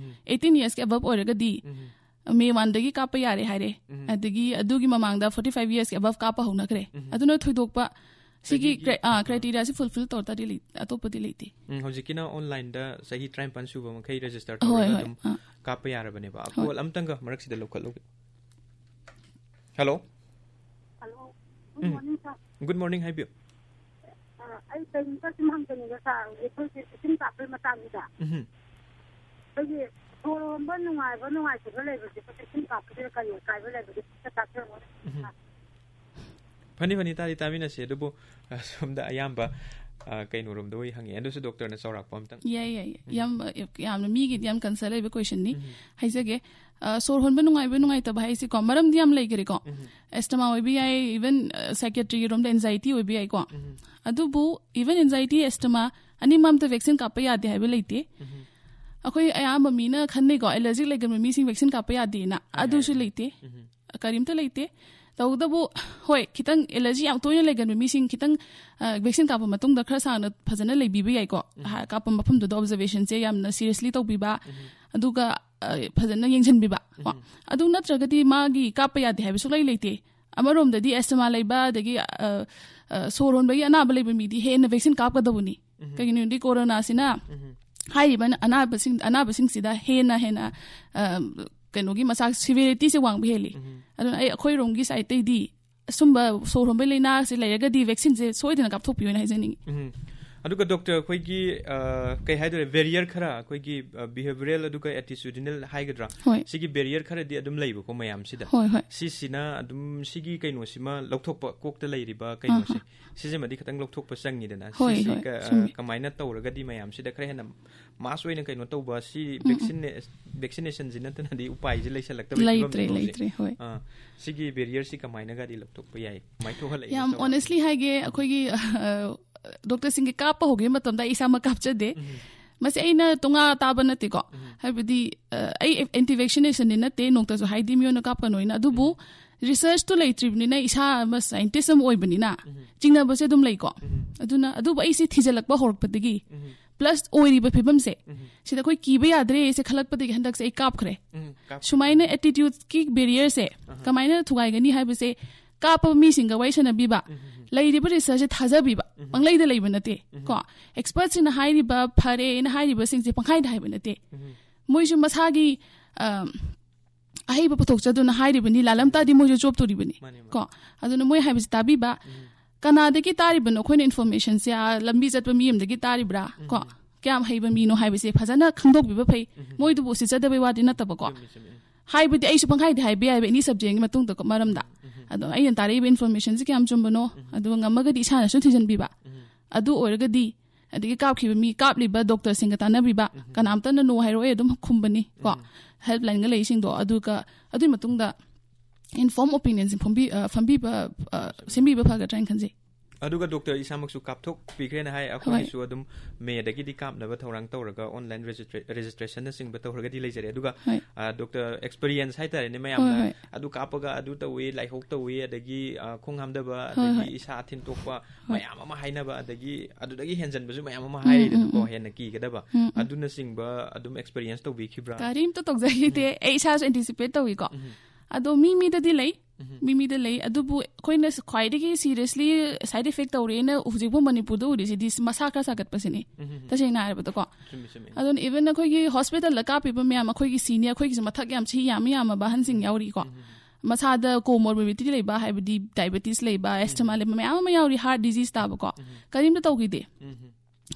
ꯑꯩꯠꯇꯤꯟ ꯌꯔꯁꯀꯤ ꯑꯕꯞ ꯑꯣꯏꯔꯒꯗꯤ ꯃꯦ ꯋꯥꯟꯗꯒꯤ ꯀꯥꯞꯄ ꯌꯥꯔꯦ ꯍꯥꯏꯔꯦ, ꯑꯗꯒꯤ ꯑꯗꯨꯒꯤ ꯃꯃꯥꯡꯗ ꯐꯣꯔꯇꯤ ꯐꯥꯏꯚ ꯌꯔꯁꯀꯤ ꯑꯕꯞ ꯀꯥꯞꯄ ꯍꯧꯅꯈ꯭ꯔꯦ꯫ ꯑꯗꯨꯅ ꯊꯣꯏꯗꯣꯛꯄ ꯁꯤꯒꯤ ꯆꯍꯤꯒꯤ, ꯀ꯭ꯔꯥꯏ-, ꯑꯥ, ꯀ꯭ꯔꯥꯏꯇꯦꯔꯤꯌꯥꯁꯤ ꯐꯨꯜꯐꯤꯜ ꯇꯧꯔ ꯇꯥꯔꯗꯤ ꯂꯩ-, ꯑꯇꯣꯞꯄꯗꯤ ꯂꯩꯇꯦ꯫ ꯎꯝ, ꯍꯧꯖꯤꯛꯀꯤꯅ ꯑꯣꯟꯂꯥꯏꯟꯗ ꯆꯍꯤ ꯇꯔꯥꯅꯤꯄꯥꯟ ꯁꯨꯕ ꯃꯈꯩ ꯔꯦꯖꯤꯁꯇꯔ ꯍꯣꯏ, ꯇꯧꯔꯒ ꯍꯣꯏ, ꯑꯗꯨꯝ ꯑꯥ꯫ ꯀꯥꯞꯄ ꯌꯥꯔꯕꯅꯦꯕ꯫ ꯍꯣꯏ꯫ ꯀꯣꯜ ꯑꯝꯇꯪꯒ ꯃꯔꯛꯁꯤꯗ ꯂꯧꯈꯠꯂꯨꯒꯦ꯫ ꯍꯜꯂꯣ꯫ ꯍꯜꯂꯣ꯫ ꯎꯝ꯫ Good morning, ꯍꯥꯏꯕꯤꯌꯨ꯫ ꯑ, ꯑꯩ ꯀꯩꯅꯣꯝꯇ ꯁꯨꯝ ꯍꯪꯖꯅꯤꯡꯕ, ꯁꯥꯔ, ꯍꯧꯖꯤꯛ ꯑꯩꯈꯣꯏꯒꯤ ꯚꯦꯛꯁꯤꯟ ꯀꯥꯞꯄꯒꯤ ꯃꯇꯥꯡꯁꯤꯗ꯫ ꯎꯝ꯫ ꯑꯩꯈꯣꯏꯒꯤ ꯁꯣꯔ ꯍꯣꯟꯕ ꯅꯨꯡꯉꯥꯏꯕ ꯅꯨꯡꯉꯥꯏꯇꯕ ꯂꯩꯕꯁꯦ, ꯚꯦꯛꯁꯤꯟ ꯀꯥꯞꯄꯁꯤꯗ ꯀꯔꯤ ꯑꯀꯥꯏꯕ ꯂꯩꯕꯒꯦ? ꯑꯝꯇ ꯇꯥꯛꯄꯤꯔꯝꯃꯣ꯫ ꯎꯝ꯫ ꯐꯅꯤ, ꯐꯅꯤ, ꯇꯥꯗꯤ ꯇꯥꯃꯤꯟꯅꯁꯦ, ꯑꯗꯨꯕꯨ, ꯑ, ꯁꯣꯝꯗ ꯑꯌꯥꯝꯕ, ꯑ, ꯀꯩꯅꯣꯔꯣꯝꯗ ꯑꯣꯏ ꯍꯪꯉꯦ꯫ ꯑꯗꯨꯁꯨ ꯗꯣꯛꯇꯔꯅ ꯆꯥꯎꯔꯥꯛꯄ ꯑꯝꯇꯪ꯫ ꯌꯥꯏ, ꯌꯥꯏ, ꯌꯥꯏ꯫ ꯎꯝ꯫ ꯌꯥꯝ, ꯌꯥꯝꯅ ꯃꯤꯒꯤꯗꯤ ꯌꯥꯝ concern ꯂꯩꯕ questionꯅꯤ꯫ ꯎꯝ꯫ ꯍꯥꯏꯖꯒꯦ, ꯑ, ꯁꯣꯔ ꯍꯣꯟꯕ ꯅꯨꯡꯉꯥꯏꯕ ꯅꯨꯡꯉꯥꯏꯇꯕ ꯍꯥꯏꯁꯤꯀꯣ, ꯃꯔꯝꯗꯤ ꯌꯥꯝ ꯂꯩꯈꯔꯦꯀꯣ꯫ ꯎꯝ꯫ Asthma ꯑꯣꯏꯕ ꯌꯥꯏ, even, ꯑ, psychiatryꯒꯤ ꯔꯣꯝꯗ anxiety ꯑꯣꯏꯕ ꯌꯥꯏꯀꯣ꯫ ꯎꯝ꯫ ꯑꯗꯨꯕꯨ even anxiety, asthma ꯑꯅꯤꯃꯛ ꯑꯝꯇ vaccine ꯀꯥꯞꯄ ꯌꯥꯗꯦ ꯍꯥꯏꯕ ꯂꯩꯇꯦ꯫ ꯎꯝ꯫ ꯑꯩꯈꯣꯏ ꯑꯌꯥꯝꯕ ꯃꯤꯅ ꯈꯟꯅꯩꯀꯣ, allergic ꯂꯩꯒꯟꯕ ꯃꯤꯁꯤꯡ vaccine ꯀꯥꯞꯄ ꯌꯥꯗꯦꯅ꯫ ꯍꯥꯏ, ꯑꯗꯨꯁꯨ ꯍꯥꯏ꯫ ꯂꯩꯇꯦ꯫ ꯎꯝ꯫ ꯀꯔꯤꯝꯇ ꯂꯩꯇꯦ꯫ ꯇꯧꯕꯇꯕꯨ, ꯍꯣꯏ, ꯈꯤꯇꯪ allergy ꯌꯥꯝ ꯇꯣꯏꯅ ꯂꯩꯒꯟꯕ ꯃꯤꯁꯤꯡ ꯈꯤꯇꯪ, ꯑ, vaccine ꯀꯥꯞꯄ ꯃꯇꯨꯡꯗ ꯈꯔ ꯁꯥꯡꯅ ꯐꯖꯅ ꯂꯩꯕꯤꯕ ꯌꯥꯏꯀꯣ꯫ ꯎꯝ꯫ ꯍꯥ-, ꯀꯥꯞꯄ ꯃꯐꯝꯗꯨꯗ observationꯁꯦ ꯌꯥꯝꯅ seriously ꯇꯧꯕꯤꯕ, ꯎꯝ꯫ ꯑꯗꯨꯒ, ꯑ, ꯐꯖꯅ ꯌꯦꯡꯁꯤꯟꯕꯤꯕ ꯀꯣ꯫ ꯎꯝ꯫ ꯑꯗꯨ ꯅꯠꯇ꯭ꯔꯒꯗꯤ ꯃꯥꯒꯤ ꯀꯥꯞꯄ ꯌꯥꯗꯦ ꯍꯥꯏꯕ ꯁꯨꯡꯂꯩ ꯂꯩꯇꯦ꯫ ꯑꯃꯔꯣꯝꯗꯗꯤ asthma ꯂꯩꯕ, ꯑꯗꯒꯤ, ꯑ, ꯑ, ꯁꯣꯔ ꯍꯣꯟꯕꯒꯤ ꯑꯅꯥꯕ ꯂꯩꯕ ꯃꯤꯗꯤ ꯍꯦꯟꯅ vaccine ꯀꯥꯞꯀꯗꯕꯅꯤ꯫ ꯎꯝ꯫ ꯀꯩꯒꯤꯅꯣꯗꯤ coronaꯁꯤꯅ ꯎꯝ꯫ ꯍꯥꯏꯔꯤꯕ ꯑꯅꯥꯕꯁꯤꯡ, ꯑꯅꯥꯕꯁꯤꯡꯁꯤꯗ ꯍꯦꯟꯅ, ꯍꯦꯟꯅ, ꯑ, ꯀꯩꯅꯣꯒꯤ ꯃꯆꯥꯛ severityꯁꯦ ꯋꯥꯡꯕ ꯍꯦꯜꯂꯤ꯫ ꯎꯝ꯫ ꯑꯗꯨꯅ ꯑꯩ, ꯑꯩꯈꯣꯏꯔꯣꯝꯒꯤ sideꯇꯩꯗꯤ ꯑꯁꯨꯝꯕ ꯁꯣꯔ ꯍꯣꯟꯕꯒꯤ ꯂꯥꯏꯅꯥꯁꯦ ꯂꯩꯔꯒꯗꯤ vaccineꯁꯦ ꯁꯣꯏꯗꯅ ꯀꯥꯞꯊꯣꯛꯄꯤꯌꯣꯅ ꯍꯥꯏꯖꯅꯤꯡꯉꯤ꯫ ꯎꯝ꯫ ꯑꯗꯨꯒ doctor, ꯑꯩꯈꯣꯏꯒꯤ, ꯑ, ꯀꯩ ꯍꯥꯏꯗꯣꯏꯔꯦ, barrier ꯈꯔ, ꯑꯩꯈꯣꯏꯒꯤ, ꯑ, behavioral ꯑꯗꯨꯒ attitudinal ꯍꯥꯏꯒꯗ꯭ꯔꯥ? ꯍꯣꯏ꯫ ꯁꯤꯒꯤ barrier ꯈꯔꯗꯤ ꯑꯗꯨꯝ ꯂꯩꯕꯀꯣ ꯃꯌꯥꯝꯁꯤꯗ꯫ ꯍꯣꯏ, ꯍꯣꯏ꯫ ꯁꯤꯁꯤꯅ ꯑꯗꯨꯝ ꯁꯤꯒꯤ ꯀꯩꯅꯣꯁꯤꯃ ꯂꯧꯊꯣꯛꯄ, ꯀꯣꯛꯇ ꯂꯩꯔꯤꯕ ꯀꯩꯅꯣꯁꯦ, ꯑꯍꯥ꯫ ꯁꯤꯁꯤꯃꯗꯤ ꯈꯤꯇꯪ ꯂꯧꯊꯣꯛꯄ ꯆꯪꯉꯤꯗꯅ꯫ ꯍꯣꯏ, ꯁꯤꯁꯤ ꯍꯣꯏ, ꯀ-, ꯑ, ꯆꯨꯝꯃꯤ꯫ ꯀꯃꯥꯏꯅ ꯇꯧꯔꯒꯗꯤ ꯃꯌꯥꯝꯁꯤꯗ ꯈꯔ ꯍꯦꯟꯅ mass ꯑꯣꯏꯅ ꯀꯩꯅꯣ ꯇꯧꯕ, ꯁꯤ ꯎꯝ, ꯎꯝ꯫ Vaccination ꯅꯠꯇꯅꯗꯤ ꯎꯄꯥꯏꯁꯦ ꯂꯩꯁꯜꯂꯛꯇꯕꯒꯤ ꯂꯩꯇ꯭ꯔꯦ, ꯐꯤꯕꯝꯅꯦꯕ ꯍꯧꯖꯤꯛ꯫ ꯂꯩꯇ꯭ꯔꯦ, ꯍꯣꯏ꯫ ꯑꯥ, ꯁꯤꯒꯤ barrierꯁꯤ ꯀꯃꯥꯏꯅꯒꯗꯤ ꯂꯧꯊꯣꯛꯄ ꯌꯥꯏ? ꯀꯃꯥꯏꯅ ꯊꯣꯛꯍꯜꯂꯛꯏꯅꯣ ꯌꯥꯝ ꯆꯥꯎꯔꯥꯛꯅ? Honestly ꯍꯥꯏꯒꯦ, ꯎꯝ꯫ ꯑꯩꯈꯣꯏꯒꯤ, ꯑ, doctorꯁꯤꯡꯒꯤ ꯀꯥꯞꯄ ꯍꯧꯈꯤꯕ ꯃꯇꯝꯗ ꯑꯩ ꯏꯁꯥꯃꯛ ꯀꯥꯞꯆꯗꯦ꯫ ꯎꯝ꯫ ꯃꯁꯤ ꯑꯩꯅ ꯇꯣꯉꯥ ꯇꯥꯕ ꯅꯠꯇꯦꯀꯣ꯫ ꯎꯝ꯫ ꯍꯥꯏꯕꯗꯤ, ꯑ, ꯑꯩ anti vaccination ꯅꯠꯇꯦ, ꯅꯣꯡꯇꯁꯨ ꯍꯥꯏꯗꯦ ꯃꯤꯉꯣꯟꯗ ꯀꯥꯞꯀꯅꯣ ꯍꯥꯏꯅ꯫ ꯑꯗꯨꯕꯨ ꯎꯝ꯫ Researchꯇꯨ ꯂꯩꯇ꯭ꯔꯤꯕꯅꯤꯅ ꯏꯁꯥ ꯑꯃ scientist ꯑꯃ ꯑꯣꯏꯕꯅꯤꯅ ꯎꯝ꯫ ꯆꯤꯡꯅꯕꯁꯦ ꯑꯗꯨꯝ ꯂꯩꯀꯣ꯫ ꯎꯝ꯫ ꯑꯗꯨꯅ, ꯑꯗꯨꯕꯨ ꯑꯩꯁꯤ ꯊꯤꯖꯤꯜꯂꯛꯄ ꯍꯧꯔꯛꯄꯗꯒꯤ ꯎꯝ꯫ Plus ꯑꯣꯏꯔꯤꯕ ꯐꯤꯕꯝꯁꯦ, ꯎꯝ꯫ ꯁꯤꯗ ꯑꯩꯈꯣꯏ ꯀꯤꯕ ꯌꯥꯗ꯭ꯔꯦ ꯁꯦ ꯈꯜꯂꯛꯄꯗꯒꯤ ꯍꯟꯗꯛꯁꯦ ꯑꯩ ꯀꯥꯞꯈ꯭ꯔꯦ꯫ ꯎꯝ, ꯀꯥꯞꯈ꯭ꯔꯦ꯫ ꯁꯨꯃꯥꯏꯅ attitudeꯀꯤ barrierꯁꯦ ꯑꯍ꯫ ꯀꯃꯥꯏꯅ ꯊꯨꯒꯥꯏꯒꯅꯤ ꯍꯥꯏꯕꯁꯦ ꯀꯥꯞꯄ ꯃꯤꯁꯤꯡꯒ ꯋꯥꯔꯤ ꯁꯥꯟꯅꯕꯤꯕ, ꯎꯝ, ꯎꯝ, ꯎꯝ꯫ ꯂꯩꯔꯤꯕ researchꯁꯦ ꯊꯥꯖꯕꯤꯕ, ꯎꯝ꯫ ꯄꯪꯂꯩꯗ ꯂꯩꯕ ꯅꯠꯇꯦ, ꯎꯝ꯫ ꯀꯣ? Expertꯁꯤꯡꯅ ꯍꯥꯏꯔꯤꯕ ꯐꯔꯦꯅ ꯍꯥꯏꯔꯤꯕꯁꯤꯡꯁꯦ ꯄꯪꯈꯥꯏꯗ ꯍꯥꯏꯕ ꯅꯠꯇꯦ꯫ ꯎꯝ꯫ ꯃꯣꯏꯁꯨ ꯃꯁꯥꯒꯤ, ꯑ, ꯑꯍꯩꯕ ꯄꯨꯊꯣꯛꯆꯗꯨꯅ ꯍꯥꯏꯔꯤꯕꯅꯤ, ꯂꯥꯜꯂꯝ ꯇꯥꯔꯗꯤ ꯃꯣꯏꯁꯨ ꯆꯣꯞꯇꯣꯔꯤꯕꯅꯤ꯫ ꯃꯥꯅꯤ, ꯃꯥꯅꯤ꯫ ꯀꯣ? ꯑꯗꯨꯅ ꯃꯣꯏ ꯍꯥꯏꯕꯁꯤ ꯇꯥꯕꯤꯕ꯫ ꯎꯝ꯫ ꯀꯅꯥꯗꯒꯤ ꯇꯥꯔꯤꯕꯅꯣ ꯑꯩꯈꯣꯏꯅ informationꯁꯦ? ꯑꯥ, ꯂꯝꯕꯤ ꯆꯠꯄ ꯃꯤ ꯑꯃꯗꯒꯤ ꯇꯥꯔꯤꯕ꯭ꯔꯥ? ꯀꯣ? ꯎꯝ꯫ ꯀꯌꯥꯝ ꯍꯩꯕ ꯃꯤꯅꯣ ꯍꯥꯏꯕꯁꯦ ꯐꯖꯅ ꯈꯪꯗꯣꯛꯄꯤꯕ ꯐꯩ꯫ ꯎꯝ꯫ ꯃꯣꯏꯗꯨꯕꯨ ꯎꯁꯤꯠꯆꯗꯕꯩ ꯋꯥꯗꯤ ꯅꯠꯇꯕꯀꯣ꯫ ꯆꯨꯝꯃꯤ, ꯆꯨꯝꯃꯤ꯫ ꯎꯝ꯫ ꯍꯥꯏꯕꯗꯤ ꯑꯩꯁꯨ ꯄꯪꯈꯥꯏꯗꯤ ꯍꯥꯏꯕ ꯌꯥꯏꯕ any subjectꯀꯤ ꯃꯇꯨꯡꯗ ꯀꯣ, ꯃꯔꯝꯗ꯫ ꯎꯝ, ꯎꯝ꯫ ꯑꯗꯣ ꯑꯩꯅ ꯇꯥꯔꯛꯏꯕ ꯏꯟꯐꯣꯔꯃꯦꯁꯟꯁꯦ ꯀꯌꯥꯝ ꯆꯨꯝꯕꯅꯣ, ꯑꯗꯨꯒ ꯉꯝꯃꯒꯗꯤ ꯏꯁꯥꯅꯁꯨ ꯊꯤꯖꯤꯟꯕꯤꯕ, ꯑꯗꯨ ꯑꯣꯏꯔꯒꯗꯤ, ꯑꯗꯒꯤ ꯀꯥꯞꯈꯤꯕ ꯃꯤ, ꯀꯥꯞꯂꯤꯕ ꯗꯣꯛꯇꯔꯁꯤꯡꯒ ꯇꯥꯟꯅꯕꯤꯕ, ꯀꯅꯥꯝꯇꯅ "ꯅꯣ" ꯍꯥꯏꯔꯛꯑꯣꯏ, ꯑꯗꯨꯝ ꯈꯨꯝꯕꯅꯤ ꯀꯣ, ꯍꯦꯜꯞꯂꯥꯏꯟꯒ ꯂꯩꯁꯤꯡꯗꯣ꯫ ꯑꯗꯨꯒ ꯑꯗꯨꯒꯤ ꯃꯇꯨꯡꯗ ꯏꯟꯐꯣꯔꯝ ꯑꯣꯄꯤꯅꯤꯌꯟꯁꯦ ꯐꯣꯝꯕꯤ-, ꯑ, ꯐꯝꯕꯤꯕ, ꯑ, ꯁꯦꯝꯕꯤꯕ ꯐꯒꯗ꯭ꯔꯥ ꯍꯥꯏꯅ ꯈꯟꯖꯩ꯫ ꯑꯗꯨꯒ ꯗꯣꯛꯇꯔ ꯏꯁꯥꯃꯛꯁꯨ ꯀꯥꯞꯊꯣꯛꯄꯤꯈ꯭ꯔꯦꯅ ꯍꯥꯏ, ꯍꯣꯏ꯫ ꯑꯩꯈꯣꯏꯒꯤꯁꯨ ꯑꯗꯨꯝ ꯃꯦꯗꯒꯤꯗꯤ ꯀꯥꯞꯅꯕ ꯊꯧꯔꯥꯡ ꯇꯧꯔꯒ ꯑꯣꯟꯂꯥꯏꯟ ꯔꯦꯖꯤꯁꯇ꯭ꯔꯦ-, ꯔꯦꯖꯤꯁꯇ꯭ꯔꯦꯁꯟꯅꯆꯤꯡꯕ ꯇꯧꯔꯒꯗꯤ ꯂꯩꯖꯔꯦ꯫ ꯑꯗꯨꯒ, ꯍꯣꯏ꯫ ꯑ, ꯗꯣꯛꯇꯔ ꯑꯦꯛꯁꯄꯤꯔꯤꯌꯦꯟꯁ ꯍꯥꯏꯇꯥꯔꯦꯅꯦ, ꯍꯣꯏ, ꯃꯌꯥꯝꯅ ꯍꯣꯏ꯫ ꯑꯗꯨ ꯀꯥꯞꯄꯒ ꯑꯗꯨ ꯇꯧꯏ, ꯂꯥꯏꯍꯧ ꯇꯧꯏ, ꯑꯗꯒꯤ, ꯑ, ꯈꯣꯡ ꯍꯥꯝꯗꯕ, ꯍꯣꯏ, ꯑꯗꯒꯤ ꯍꯣꯏ꯫ ꯏꯁꯥ ꯊꯤꯟꯇꯣꯛꯄ, ꯍꯣꯏ꯫ ꯃꯌꯥꯝ ꯑꯃ ꯍꯥꯏꯅꯕ, ꯑꯗꯒꯤ ꯑꯗꯨꯗꯒꯤ ꯍꯦꯟꯖꯟꯕꯁꯨ ꯃꯌꯥꯝ ꯑꯃ ꯎꯝ, ꯎꯝ, ꯍꯥꯏꯔꯤꯗꯅꯀꯣ, ꯎꯝ꯫ ꯍꯦꯟꯅ ꯀꯤꯒꯗꯕ꯫ ꯎꯝ, ꯎꯝ꯫ ꯑꯗꯨꯅꯆꯤꯡꯕ ꯑꯗꯨꯝ ꯑꯦꯛꯁꯄꯤꯔꯤꯌꯦꯟꯁ ꯇꯧꯕꯤꯈꯤꯕ꯭ꯔꯥ? ꯀꯔꯤꯝꯇ ꯇꯧꯖꯈꯤꯗꯦ꯫ ꯎꯝ꯫ ꯑꯩ ꯏꯁꯥꯁꯨ ꯑꯦꯟꯇꯤꯁꯤꯄꯦꯠ ꯇꯧꯏꯀꯣ꯫ ꯎꯝ꯫ ꯑꯗꯣ ꯃꯤ ꯃꯤꯗꯗꯤ ꯂꯩ꯫ ꯎꯝ꯫ ꯃꯤ ꯃꯤꯗ ꯂꯩ꯫ ꯑꯗꯨꯕꯨ ꯑꯩꯈꯣꯏꯅ ꯈ꯭ꯋꯥꯏꯗꯒꯤ ꯁꯤꯔꯤꯌꯁꯂꯤ ꯁꯥꯏꯠ ꯏꯐꯦꯛ ꯇꯧꯔꯦꯅ ꯍꯧꯖꯤꯛꯐꯥꯎ ꯃꯅꯤꯄꯨꯔꯗ ꯎꯔꯤꯁꯤꯗꯤ ꯃꯁꯥ ꯈꯔ ꯁꯥꯒꯠꯄꯁꯤꯅꯤ꯫ ꯎꯝ, ꯎꯝ, ꯎꯝ꯫ ꯇꯁꯦꯡꯅ ꯍꯥꯏꯔꯕꯗꯀꯣ꯫ ꯆꯨꯝꯃꯤ, ꯆꯨꯝꯃꯤ꯫ ꯑꯗꯨꯅ ꯏꯚꯟ ꯑꯩꯈꯣꯏꯒꯤ ꯍꯣꯁꯄꯤꯇꯥꯜꯗ ꯀꯥꯞꯄꯤꯕ ꯃꯌꯥꯝ, ꯑꯩꯈꯣꯏꯒꯤ ꯁꯤꯅꯤ, ꯑꯩꯈꯣꯏꯒꯤꯁꯨ ꯃꯊꯛ ꯌꯥꯝ ꯁꯤ ꯌꯥꯝ ꯌꯥꯝꯃꯕ ꯑꯍꯟꯁꯤꯡ ꯌꯥꯎꯔꯤꯀꯣ꯫ ꯎꯝ, ꯎꯝ, ꯎꯝ꯫ ꯃꯁꯥꯗ ꯀꯣꯃꯣꯔꯕꯤꯗꯤꯇꯤ ꯂꯩꯕ, ꯍꯥꯏꯕꯗꯤ ꯗꯥꯏꯕꯦꯇꯤꯁ ꯂꯩꯕ, ꯎꯝ꯫ ꯑꯦꯁꯊꯃꯥ ꯂꯩꯕ, ꯃꯌꯥꯝ ꯑꯃ ꯌꯥꯎꯔꯤ, ꯍꯥꯔꯠ ꯗꯤꯖꯤꯖ ꯇꯥꯕꯀꯣ꯫ ꯎꯝ꯫ ꯀꯔꯤꯝꯇ ꯇꯧꯈꯤꯗꯦ꯫ ꯎꯝ꯫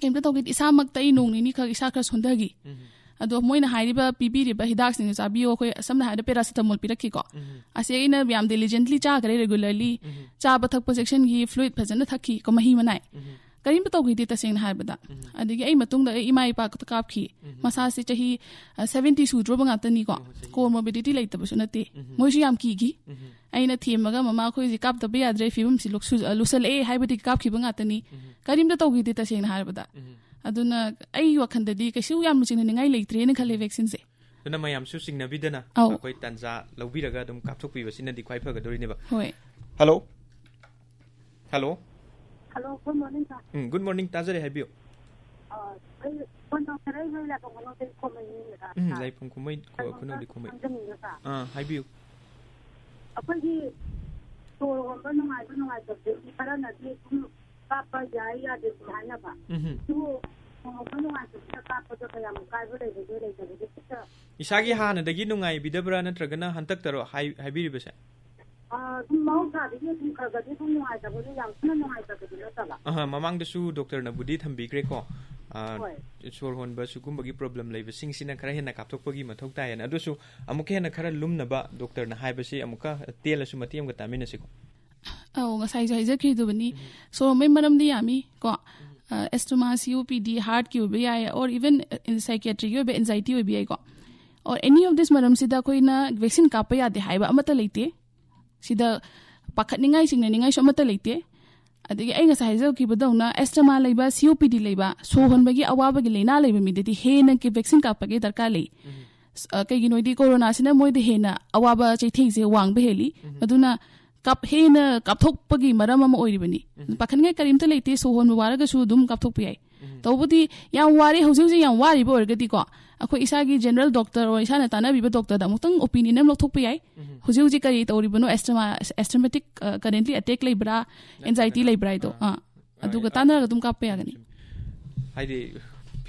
ꯀꯩꯝꯇ ꯇꯧꯈꯤꯗꯦ꯫ ꯏꯁꯥꯃꯛꯇ ꯑꯩ ꯅꯣꯡ ꯅꯤꯅꯤ ꯈꯛ ꯏꯁꯥ ꯈꯔ ꯁꯣꯟꯊꯈꯤ꯫ ꯎꯝ꯫ ꯑꯗꯣ ꯃꯣꯏꯅ ꯍꯥꯏꯔꯤꯕ, ꯄꯤꯕꯤꯔꯤꯕ ꯍꯤꯗꯥꯛꯁꯤꯡꯁꯦ ꯆꯥꯕꯤꯌꯣ, ꯑꯩꯈꯣꯏ ꯁꯝꯅ ꯍꯥꯏꯔꯕꯗ ꯄꯦꯔꯥꯁꯤꯇꯥꯃꯣꯜ ꯄꯤꯔꯛꯈꯤꯀꯣ꯫ ꯎꯝ꯫ ꯑꯁꯤ ꯑꯩꯅ ꯌꯥꯝ ꯗꯤꯂꯤꯖꯦꯟꯠꯂꯤ ꯆꯥꯈ꯭ꯔꯦ ꯔꯦꯒꯨꯂꯔꯂꯤ꯫ ꯎꯝ꯫ ꯆꯥꯕ ꯊꯛꯄ ꯆꯦꯛꯁꯤꯟꯈꯤ, ꯐ꯭ꯂꯨꯏꯗ ꯐꯖꯅ ꯊꯛꯈꯤ ꯀꯣ, ꯃꯍꯤ ꯃꯅꯥꯏ꯫ ꯎꯝ꯫ ꯀꯔꯤꯝꯇ ꯇꯧꯈꯤꯗꯦ ꯇꯁꯦꯡꯅ ꯍꯥꯏꯔꯕꯗ꯫ ꯎꯝ꯫ ꯑꯗꯒꯤ ꯑꯩ ꯃꯇꯨꯡꯗ ꯑꯩ ꯏꯃꯥ ꯏꯄꯥ ꯈꯛꯇ ꯀꯥꯞꯈꯤ꯫ ꯎꯝ꯫ ꯃꯁꯥꯁꯦ ꯆꯍꯤ, ꯑ, ꯁꯚꯦꯟꯇꯤ ꯁꯨꯗ꯭ꯔꯣꯕ ꯉꯥꯛꯇꯅꯤꯀꯣ꯫ ꯑꯣ, ꯆꯍꯤ꯫ ꯀꯣꯃꯣꯔꯕꯤꯗꯤꯇꯤ ꯂꯩꯇꯕꯁꯨ ꯅꯠꯇꯦ꯫ ꯎꯝ꯫ ꯃꯣꯏꯁꯨ ꯌꯥꯝ ꯀꯤꯈꯤ꯫ ꯎꯝ꯫ ꯑꯩꯅ ꯊꯦꯝꯃꯒ, "ꯃꯃꯥ, ꯑꯩꯈꯣꯏ ꯍꯧꯖꯤꯛ ꯀꯥꯞꯇꯕ ꯌꯥꯗ꯭ꯔꯦ, ꯐꯤꯕꯝꯁꯤ ꯂꯨꯛꯁꯨ-, ꯑ, ꯂꯨꯁꯜꯂꯛꯑꯦ" ꯍꯥꯏꯕꯗꯒꯤ ꯀꯥꯞꯈꯤꯕ ꯉꯥꯛꯇꯅꯤ꯫ ꯎꯝ꯫ ꯀꯔꯤꯝꯇ ꯇꯧꯈꯤꯗꯦ ꯇꯁꯦꯡꯅ ꯍꯥꯏꯔꯕꯗ꯫ ꯎꯝ꯫ ꯑꯗꯨꯅ ꯑꯩꯒꯤ ꯋꯥꯈꯜꯗꯗꯤ ꯀꯩꯁꯨ ꯌꯥꯝꯅ ꯆꯤꯡꯅꯅꯤꯡꯉꯥꯏ ꯂꯩꯇ꯭ꯔꯦꯅ ꯈꯜꯂꯦ ꯚꯦꯛꯁꯤꯟꯁꯦ꯫ ꯑꯗꯨꯅ ꯃꯌꯥꯝꯁꯨ ꯆꯤꯡꯅꯕꯤꯗꯅ ꯑꯧ꯫ ꯑꯩꯈꯣꯏ ꯇꯥꯟꯖꯥ ꯂꯧꯕꯤꯔꯒ ꯑꯗꯨꯝ ꯀꯥꯞꯊꯣꯛꯄꯤꯕꯁꯤꯅꯗꯤ ꯈ꯭ꯋꯥꯏ ꯐꯒꯗꯧꯔꯤꯅꯦꯕ꯫ ꯍꯣꯏ꯫ Hello. Hello. Hello, good morning, sir. Um, good morning, ꯇꯥꯖꯔꯦ, ꯍꯥꯏꯕꯤꯌꯨ꯫ ꯑ, ꯑꯩ ꯐꯣꯟ ꯇꯧꯖꯔꯛꯏꯁꯦ ꯂꯥꯏꯐꯝ ꯈꯨꯅꯧꯗꯒꯤ ꯈꯣꯝꯃꯩꯅꯤꯅꯦ, ꯁꯥꯔ꯫ ꯎꯝ, ꯂꯥꯏꯐꯝ ꯈꯨꯅꯧ-, ꯈꯨꯅꯧꯗꯒꯤ ꯈꯣꯝꯃꯩ꯫ ꯈꯪꯖꯅꯤꯡꯉꯦ, ꯁꯥꯔ꯫ ꯑꯥ, ꯍꯥꯏꯕꯤꯌꯨ꯫ ꯑꯩꯈꯣꯏꯒꯤ ꯁꯣꯔ ꯍꯣꯟꯕ ꯅꯨꯡꯉꯥꯏꯕ ꯅꯨꯡꯉꯥꯏꯇꯕꯗꯒꯤ ꯈꯔꯅꯗꯤ ꯑꯗꯨꯝ ꯀꯥꯞꯄ ꯌꯥꯏ ꯌꯥꯗꯦ ꯑꯗꯨꯝ ꯍꯥꯏꯅꯕ꯫ ꯎꯝ꯫ ꯑꯗꯨꯕꯨ ꯁꯣꯔ ꯍꯣꯟꯕ ꯅꯨꯡꯉꯥꯏꯇꯕꯁꯤꯗ ꯀꯥꯞꯄꯗ ꯀꯌꯥꯝ ꯀꯥꯏꯕ ꯂꯩꯕꯒꯦ, ꯂꯩꯇꯕꯒꯦ ꯈꯤꯇ ꯏꯁꯥꯒꯤ ꯍꯥꯟꯅꯗꯒꯤ ꯅꯨꯡꯉꯥꯏꯕꯤꯗꯕ꯭ꯔꯥ ꯅꯠꯇ꯭ꯔꯒꯅ ꯍꯟꯗꯛꯇꯔꯣ ꯍꯥꯏ-, ꯍꯥꯏꯕꯤꯔꯤꯕꯁꯦ? ꯑ, ꯑꯗꯨꯝ ꯃꯍꯧꯁꯥꯗꯒꯤ ꯑꯗꯨꯝ ꯈꯔ ꯈꯔꯗꯤ ꯑꯗꯨꯝ ꯅꯨꯡꯉꯥꯏꯇꯕꯗꯤ, ꯌꯥꯝ ꯀꯟꯅ ꯅꯨꯡꯉꯥꯏꯇꯕꯗꯤ ꯅꯠꯇꯕ꯫ ꯑꯍ, ꯃꯃꯥꯡꯗꯁꯨ ꯗꯣꯛꯇꯔꯅꯕꯨꯗꯤ ꯊꯝꯕꯤꯈ꯭ꯔꯦꯀꯣ꯫ ꯑ, ꯍꯣꯏ꯫ ꯁꯣꯔ ꯍꯣꯟꯕ ꯁꯤꯒꯨꯝꯕꯒꯤ ꯄ꯭ꯔꯣꯕ꯭ꯂꯦꯝ ꯂꯩꯕꯁꯤꯡꯁꯤꯅ ꯈꯔ ꯍꯦꯟꯅ ꯀꯥꯞꯊꯣꯛꯄꯒꯤ ꯃꯊꯧ ꯇꯥꯏꯌꯦꯅ꯫ ꯑꯗꯨꯁꯨ ꯑꯃꯨꯛꯀ ꯍꯦꯟꯅ ꯈꯔ ꯂꯨꯝꯅꯕ ꯗꯣꯛꯇꯔꯅ ꯍꯥꯏꯕꯁꯤ ꯑꯃꯨꯛꯀ ꯇꯦꯜꯂꯁꯨ ꯃꯇꯦꯛ ꯑꯃꯒ ꯇꯥꯃꯤꯟꯅꯁꯤꯀꯣ꯫ ꯑꯧ, ꯉꯁꯥꯏꯁꯨ ꯍꯥꯏꯖꯈꯤꯗꯨꯕꯅꯤ꯫ ꯎꯝ꯫ ꯁꯣꯔ ꯍꯣꯟꯕꯒꯤ ꯃꯔꯝꯗꯤ ꯌꯥꯝꯃꯤ ꯀꯣ꯫ ꯎꯝ꯫ ꯑ, asthma, C O P D, heart ꯀꯤ ꯑꯣꯏꯕ ꯌꯥꯏ, or even psychiatry ꯒꯤ ꯑꯣꯏꯕ anxiety ꯑꯣꯏꯕ ꯌꯥꯏꯀꯣ꯫ Or any of this ꯃꯔꯝꯁꯤꯗ ꯑꯩꯈꯣꯏꯅ vaccine ꯀꯥꯞꯄ ꯌꯥꯗꯦ ꯍꯥꯏꯕ ꯑꯃꯠꯇ ꯂꯩꯇꯦ꯫ ꯁꯤꯗ ꯄꯥꯈꯠꯅꯤꯡꯉꯥꯏ, ꯆꯤꯡꯅꯅꯤꯡꯉꯥꯏꯁꯨ ꯑꯃꯠꯇ ꯂꯩꯇꯦ꯫ ꯑꯗꯒꯤ ꯑꯩ ꯉꯁꯥꯏ ꯍꯥꯏꯖꯈꯤꯕꯗꯧꯅ, asthma ꯂꯩꯕ, C O P D ꯂꯩꯕ, ꯁꯣꯔ ꯍꯣꯟꯕꯒꯤ ꯑꯋꯥꯕꯒꯤ ꯂꯥꯏꯅꯥ ꯂꯩꯕ ꯃꯤꯗꯗꯤ ꯍꯦꯟꯅ vaccine ꯀꯥꯞꯄꯒꯤ ꯗꯔꯀꯥꯔ ꯂꯩ꯫ ꯎꯝ꯫ ꯑ, ꯀꯩꯒꯤꯅꯣ ꯍꯥꯏꯗꯤ ꯀꯣꯔꯣꯅꯥꯁꯤꯅ ꯃꯣꯏꯗ ꯍꯦꯟꯅ ꯑꯋꯥꯕ ꯆꯩꯊꯦꯡꯁꯦ ꯋꯥꯡꯕ ꯍꯦꯜꯂꯤ꯫ ꯎꯝ꯫ ꯑꯗꯨꯅ ꯀꯥꯞ-, ꯍꯦꯟꯅ ꯀꯥꯞꯊꯣꯛꯄꯒꯤ ꯃꯔꯝ ꯑꯃ ꯑꯣꯏꯔꯤꯕꯅꯤ꯫ ꯎꯝ꯫ ꯄꯥꯈꯠꯅꯤꯡꯉꯥꯏ ꯀꯔꯤꯝꯇ ꯂꯩꯇꯦ, ꯁꯣꯔ ꯍꯣꯟꯕ ꯋꯥꯔꯒꯁꯨ ꯑꯗꯨꯝ ꯀꯥꯞꯊꯣꯛꯄ ꯌꯥꯏ꯫ ꯎꯝ꯫ ꯇꯧꯕꯗꯤ ꯌꯥꯝ ꯋꯥꯔꯦ, ꯍꯧꯖꯤꯛ ꯍꯧꯖꯤꯛ ꯌꯥꯝ ꯋꯥꯔꯤꯕ ꯑꯣꯏꯔꯒꯗꯤꯀꯣ, ꯑꯩꯈꯣꯏ ꯏꯁꯥꯒꯤ general doctor or ꯏꯁꯥꯅ ꯇꯥꯟꯅꯕꯤꯕ doctor ꯗ ꯑꯃꯨꯛꯇꯪ opinion ꯑꯃ ꯂꯧꯊꯣꯛꯄ ꯌꯥꯏ꯫ ꯎꯝ꯫ ꯍꯧꯖꯤꯛ ꯍꯧꯖꯤꯛ ꯀꯔꯤ ꯇꯧꯔꯤꯕꯅꯣ, asthma, asthmatic, ꯑ, currently attack ꯂꯩꯕ꯭ꯔꯥ, anxiety ꯅꯠꯇ꯭ꯔꯒꯅ, ꯂꯩꯕ꯭ꯔꯥ ꯍꯥꯏꯗꯣ꯫ ꯑꯥ, ꯑꯥ, ꯑꯗꯨꯒ ꯑꯥ, ꯇꯥꯟꯅꯔꯒ ꯑꯗꯨꯝ ꯀꯥꯞꯄ ꯌꯥꯒꯅꯤ꯫ ꯆꯨꯝꯃꯤ꯫ ꯍꯥꯏꯗꯤ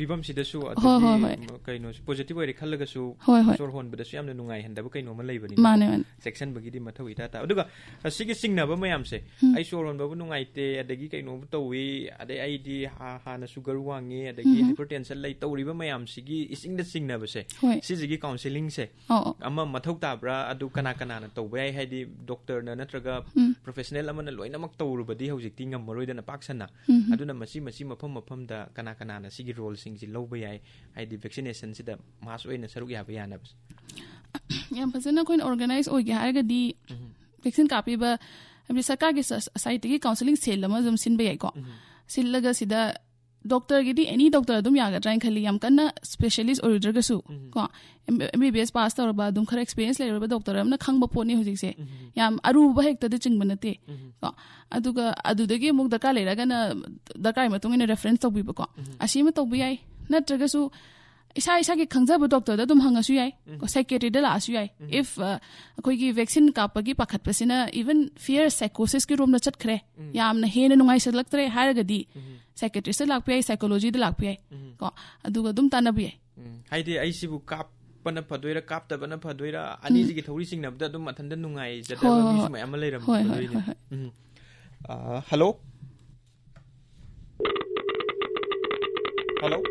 ꯐꯤꯕꯝꯁꯤꯗꯁꯨ ꯍꯣꯏ, ꯑꯗꯒꯤ ꯍꯣꯏ, ꯍꯣꯏ꯫ ꯀꯩꯅꯣꯁꯨ positive ꯑꯣꯏꯔꯦ ꯈꯜꯂꯒꯁꯨ ꯍꯣꯏ, ꯍꯣꯏ꯫ ꯁꯣꯔ ꯍꯣꯟꯕꯗꯁꯨ ꯌꯥꯝꯅ ꯅꯨꯡꯉꯥꯏꯍꯟꯗꯕ ꯀꯩꯅꯣꯝꯃ ꯂꯩꯕꯅꯤꯅꯀꯣ꯫ ꯃꯥꯅꯦ, ꯃꯥꯅꯦ꯫ ꯆꯦꯛꯁꯤꯟꯕꯒꯤꯗꯤ ꯃꯊꯧ ꯏꯇꯥ ꯇꯥ꯫ ꯑꯗꯨꯒ ꯑꯁꯤꯒꯤ ꯆꯤꯡꯅꯕ ꯃꯌꯥꯝꯁꯦ, ꯎꯝ꯫ ꯑꯩ ꯁꯣꯔ ꯍꯣꯟꯕꯕꯨ ꯅꯨꯡꯉꯥꯏꯇꯦ, ꯑꯗꯒꯤ ꯀꯩꯅꯣꯕꯨ ꯇꯧꯏ, ꯑꯗꯩ ꯑꯩꯗꯤ ꯍꯥ-, ꯍꯥꯟꯅ sugar ꯋꯥꯡꯉꯤ, ꯑꯗꯒꯤ ꯎꯝ꯫ Hypertension ꯂꯩ, ꯇꯧꯔꯤꯕ ꯃꯌꯥꯝꯁꯤꯒꯤ ꯏꯆꯤꯡꯗ ꯆꯤꯡꯅꯕꯁꯦ, ꯍꯣꯏ꯫ ꯁꯤꯁꯤꯒꯤ counselling ꯁꯦ ꯑꯧ, ꯑꯧ꯫ ꯑꯃ ꯃꯊꯧ ꯇꯥꯕ꯭ꯔꯥ? ꯑꯗꯨ ꯀꯅꯥ ꯀꯅꯥꯅ ꯇꯧꯕ ꯌꯥꯏ? ꯍꯥꯏꯗꯤ doctor ꯅ ꯅꯠꯇ꯭ꯔꯒ ꯎꯝ꯫ Professional ꯑꯃꯅ ꯂꯣꯏꯅꯃꯛ ꯇꯧꯔꯨꯕꯗꯤ ꯍꯧꯖꯤꯛꯇꯤ ꯉꯝꯃꯔꯣꯏꯗꯅ ꯄꯥꯛ ꯁꯟꯅ꯫ ꯎꯝ꯫ ꯑꯗꯨꯅ ꯃꯁꯤ, ꯃꯁꯤ ꯃꯐꯝ ꯃꯐꯝꯗ ꯀꯅꯥ ꯀꯅꯥꯅ ꯁꯤꯒꯤ role ꯁꯤꯡꯁꯤ ꯂꯧꯕ ꯌꯥꯏ? ꯍꯥꯏꯗꯤ vaccination ꯁꯤꯗ mass ꯑꯣꯏꯅ ꯁꯔꯨꯛ ꯌꯥꯕ ꯌꯥꯅꯕꯁꯦ꯫ ꯌꯥꯝ ꯐꯖꯅ ꯑꯩꯈꯣꯏꯅ organize ꯑꯣꯏꯒꯦ ꯍꯥꯏꯔꯒꯗꯤ ꯎꯝ꯫ Vaccine ꯀꯥꯞꯄꯤꯕ, ꯍꯥꯏꯕꯗꯤ ꯁꯔꯀꯥꯔꯒꯤ ꯁ-, side ꯇꯒꯤ counselling cell ꯑꯃ ꯑꯗꯨꯝ ꯁꯤꯟꯕ ꯌꯥꯏꯀꯣ꯫ ꯎꯝ꯫ ꯁꯤꯜꯂꯒ ꯁꯤꯗ doctor ꯒꯤꯗꯤ any doctor ꯑꯗꯨꯝ ꯌꯥꯒꯗ꯭ꯔꯥ ꯍꯥꯏꯅ ꯈꯜꯂꯤ, ꯌꯥꯝ ꯀꯟꯅ specialist ꯑꯣꯏꯔꯨꯗ꯭ꯔꯒꯁꯨ ꯎꯝ꯫ ꯀꯣ꯫ M-, M B B S pass ꯇꯧꯔꯕ, ꯑꯗꯨꯝ ꯈꯔ experience ꯂꯩꯔꯕ doctor ꯑꯃꯅ ꯈꯪꯕ ꯄꯣꯠꯅꯤ ꯍꯧꯖꯤꯛꯁꯦ꯫ ꯎꯝ꯫ ꯌꯥꯝ ꯑꯔꯨꯕ ꯍꯦꯛꯇꯗꯤ ꯆꯤꯡꯕ ꯅꯠꯇꯦ꯫ ꯎꯝ꯫ ꯀꯣ꯫ ꯑꯗꯨꯒ ꯑꯗꯨꯗꯒꯤ ꯑꯃꯨꯛ ꯗꯔꯀꯥꯔ ꯂꯩꯔꯒꯅ ꯗꯔꯀꯥꯔꯒꯤ ꯃꯇꯨꯡ ꯏꯟꯅ reference ꯇꯧꯕꯤꯕꯀꯣ꯫ ꯎꯝ꯫ ꯑꯁꯤꯃ ꯇꯧꯕ ꯌꯥꯏ꯫ ꯅꯠꯇ꯭ꯔꯒꯁꯨ ꯏꯁꯥ ꯏꯁꯥꯒꯤ ꯈꯪꯖꯕ doctor ꯗ ꯑꯗꯨꯝ ꯍꯪꯉꯁꯨ ꯌꯥꯏ, ꯎꯝ꯫ Psychiatry ꯗ ꯂꯥꯛꯑꯁꯨ ꯌꯥꯏ꯫ ꯎꯝ꯫ If, ꯑ, ꯑꯩꯈꯣꯏꯒꯤ vaccine ꯀꯥꯞꯄꯒꯤ ꯄꯥꯈꯠꯄꯁꯤꯅ even fear psychosis ꯀꯤ ꯔꯣꯝꯗ ꯆꯠꯈ꯭ꯔꯦ, ꯎꯝ꯫ ꯌꯥꯝꯅ ꯍꯦꯟꯅ ꯅꯨꯡꯉꯥꯏꯁꯜꯂꯛꯇ꯭ꯔꯦ ꯍꯥꯏꯔꯒꯗꯤ ꯎꯝ꯫ Psychiatrist ꯇ ꯂꯥꯛꯄ ꯌꯥꯏ, psychology ꯗ ꯂꯥꯛꯄ ꯌꯥꯏ꯫ ꯎꯝ꯫ ꯀꯣ, ꯑꯗꯨꯒ ꯑꯗꯨꯝ ꯇꯥꯟꯅꯕ ꯌꯥꯏ꯫ ꯎꯝ꯫ ꯍꯥꯏꯗꯤ ꯑꯩꯁꯤꯕꯨ ꯀꯥꯞꯄꯅ ꯐꯗꯣꯏꯔꯥ, ꯀꯥꯞꯇꯕꯅ ꯐꯗꯣꯏꯔꯥ, ꯎꯝ꯫ ꯑꯅꯤꯁꯤꯒꯤ ꯊꯧꯔꯤ ꯆꯤꯡꯅꯕꯗ ꯑꯗꯨꯝ ꯃꯊꯟꯇ ꯅꯨꯡꯉꯥꯏꯖꯗꯕ ꯍꯣꯏ, ꯍꯣꯏ, ꯃꯤꯁꯨ ꯍꯣꯏ꯫ ꯃꯌꯥꯝ ꯑꯃ ꯍꯣꯏ, ꯍꯣꯏ, ꯂꯩꯔꯝꯒꯗꯣꯏꯅꯦ꯫ ꯍꯣꯏ, ꯍꯣꯏ꯫ ꯎꯝ꯫ ꯑ, hello? ꯍꯜꯂꯣ꯫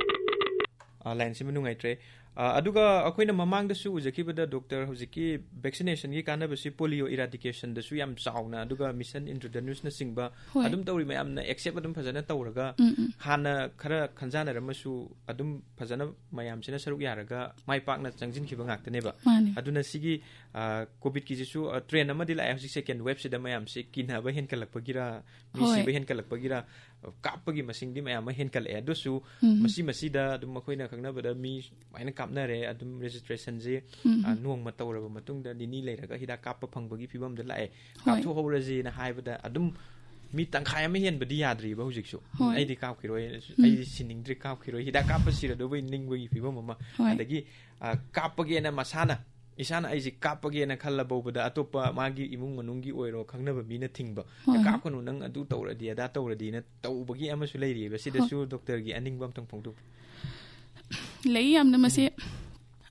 ꯑ, ꯂꯥꯏꯟꯁꯤꯃ ꯅꯨꯡꯉꯥꯏꯇ꯭ꯔꯦ꯫ ꯑ, ꯑꯗꯨꯒ ꯑꯩꯈꯣꯏꯅ ꯃꯃꯥꯡꯗꯁꯨ ꯎꯖꯈꯤꯕꯗ, ꯗꯣꯛꯇꯔ, ꯍꯧꯖꯤꯛꯀꯤ ꯚꯦꯛꯁꯤꯅꯦꯁꯟꯒꯤ ꯀꯥꯟꯅꯕꯁꯤ ꯄꯣꯂꯤꯑꯣ ꯏꯔꯥꯗꯤꯀꯦꯁꯟꯗꯁꯨ ꯌꯥꯝ ꯆꯥꯎꯅ, ꯑꯗꯨꯒ ꯃꯤꯁꯟ ꯏꯟꯗ꯭ꯔꯗꯅꯨꯁꯅꯆꯤꯡꯕ ꯍꯣꯏ꯫ ꯑꯗꯨꯝ ꯇꯧꯔꯤ ꯃꯌꯥꯝꯅ ꯑꯦꯛꯁꯦꯞ ꯑꯗꯨꯝ ꯐꯖꯅ ꯇꯧꯔꯒ, ꯎꯝ, ꯎꯝ꯫ ꯍꯥꯟꯅ ꯈꯔ ꯈꯟꯖꯥꯅꯔꯝꯃꯁꯨ ꯑꯗꯨꯝ ꯐꯖꯅ ꯃꯌꯥꯝꯁꯤꯅ ꯁꯔꯨꯛ ꯌꯥꯔꯒ ꯃꯥꯏ ꯄꯥꯛꯅ ꯆꯪꯁꯤꯟꯈꯤꯕ ꯉꯥꯛꯇꯅꯦꯕ꯫ ꯃꯥꯅꯦ꯫ ꯑꯗꯨꯅ ꯁꯤꯒꯤ, ꯑ, ꯀꯣꯚꯤꯗꯀꯤꯁꯤꯁꯨ, ꯑ, ꯇ꯭ꯔꯦꯟ ꯑꯃꯗꯤ ꯂꯥꯛꯑꯦ ꯍꯧꯖꯤꯛ, ꯁꯦꯀꯦꯟ ꯋꯦꯕꯁꯤꯗ ꯃꯌꯥꯝꯁꯤ ꯀꯤꯅꯕ ꯍꯦꯟꯒꯠꯂꯛꯄꯒꯤꯔ, ꯃꯤ ꯍꯣꯏ꯫ ꯁꯤꯕ ꯍꯦꯟꯒꯠꯂꯛꯄꯒꯤꯔ, ꯀꯥꯞꯄꯒꯤ ꯃꯁꯤꯡꯗꯤ ꯃꯌꯥꯝ ꯑꯃ ꯍꯦꯟꯒꯠꯂꯛꯑꯦ꯫ ꯑꯗꯨꯁꯨ ꯎꯝ꯫ ꯃꯁꯤ, ꯃꯁꯤꯗ ꯑꯗꯨꯝ ꯑꯩꯈꯣꯏꯅ ꯈꯪꯅꯕꯗ ꯃꯤ ꯁꯨꯃꯥꯏꯅ ꯀꯥꯞꯅꯔꯦ, ꯑꯗꯨꯝ ꯔꯦꯖꯤꯁꯇ꯭ꯔꯦꯁꯟꯁꯦ, ꯎꯝ꯫ ꯑ, ꯅꯣꯡꯃ ꯇꯧꯔꯕ ꯃꯇꯨꯡꯗ ꯅꯤꯅꯤ ꯂꯩꯔꯒ ꯍꯤꯗꯥꯛ ꯀꯥꯞꯄ ꯐꯪꯕꯒꯤ ꯐꯤꯕꯝꯗ ꯂꯥꯛꯑꯦ꯫ ꯍꯣꯏ꯫ ꯀꯥꯞꯊꯣꯛꯍꯧꯔꯁꯦꯅ ꯍꯥꯏꯕꯗ ꯑꯗꯨꯝ ꯃꯤ ꯇꯪꯈꯥꯏ ꯑꯃ ꯍꯦꯟꯕꯗꯤ ꯌꯥꯗ꯭ꯔꯤꯕ ꯍꯧꯖꯤꯛꯁꯨ꯫ ꯍꯣꯏ꯫ "ꯑꯩꯗꯤ ꯀꯥꯞꯈꯤꯔꯣꯏ, ꯎꯝ꯫ ꯑꯩꯗꯤ ꯁꯤꯅꯤꯡꯗ꯭ꯔꯦ, ꯀꯥꯞꯈꯤꯔꯣꯏ, ꯍꯤꯗꯥꯛ ꯀꯥꯞꯄ ꯁꯤꯔꯗꯧꯕꯩ ꯅꯤꯡꯕꯒꯤ ꯐꯤꯕꯝ ꯑꯃ"꯫ ꯍꯣꯏ꯫ ꯑꯗꯒꯤ, ꯑ, ꯀꯥꯞꯄꯒꯦꯅ ꯃꯁꯥꯅ, ꯏꯁꯥꯅ ꯑꯩꯁꯦ ꯀꯥꯞꯄꯒꯦꯅ ꯈꯜꯂ ꯐꯥꯎꯕꯗ ꯑꯇꯣꯞꯄ ꯃꯥꯒꯤ ꯏꯃꯨꯡ ꯃꯅꯨꯡꯒꯤ ꯑꯣꯏꯔꯣ ꯈꯪꯅꯕ ꯃꯤꯅ ꯊꯤꯡꯕ, ꯍꯣꯏ, ꯍꯣꯏ꯫ "ꯀꯥꯞꯀꯅꯨ, ꯅꯪ ꯑꯗꯨ ꯇꯧꯔꯗꯤ, ꯑꯗꯥ ꯇꯧꯔꯗꯤꯅ" ꯇꯧꯕꯒꯤ ꯑꯃꯁꯨ ꯂꯩꯔꯤꯑꯕ꯫ ꯁꯤꯗꯁꯨ ꯍꯣꯏ꯫ ꯗꯣꯛꯇꯔꯒꯤ ꯑꯅꯤꯡꯕ ꯑꯝꯇꯪ ꯐꯣꯡꯗꯣꯛꯄꯤꯌꯨ꯫ ꯂꯩ ꯌꯥꯝꯅ꯫ ꯃꯁꯤ ꯎꯝ꯫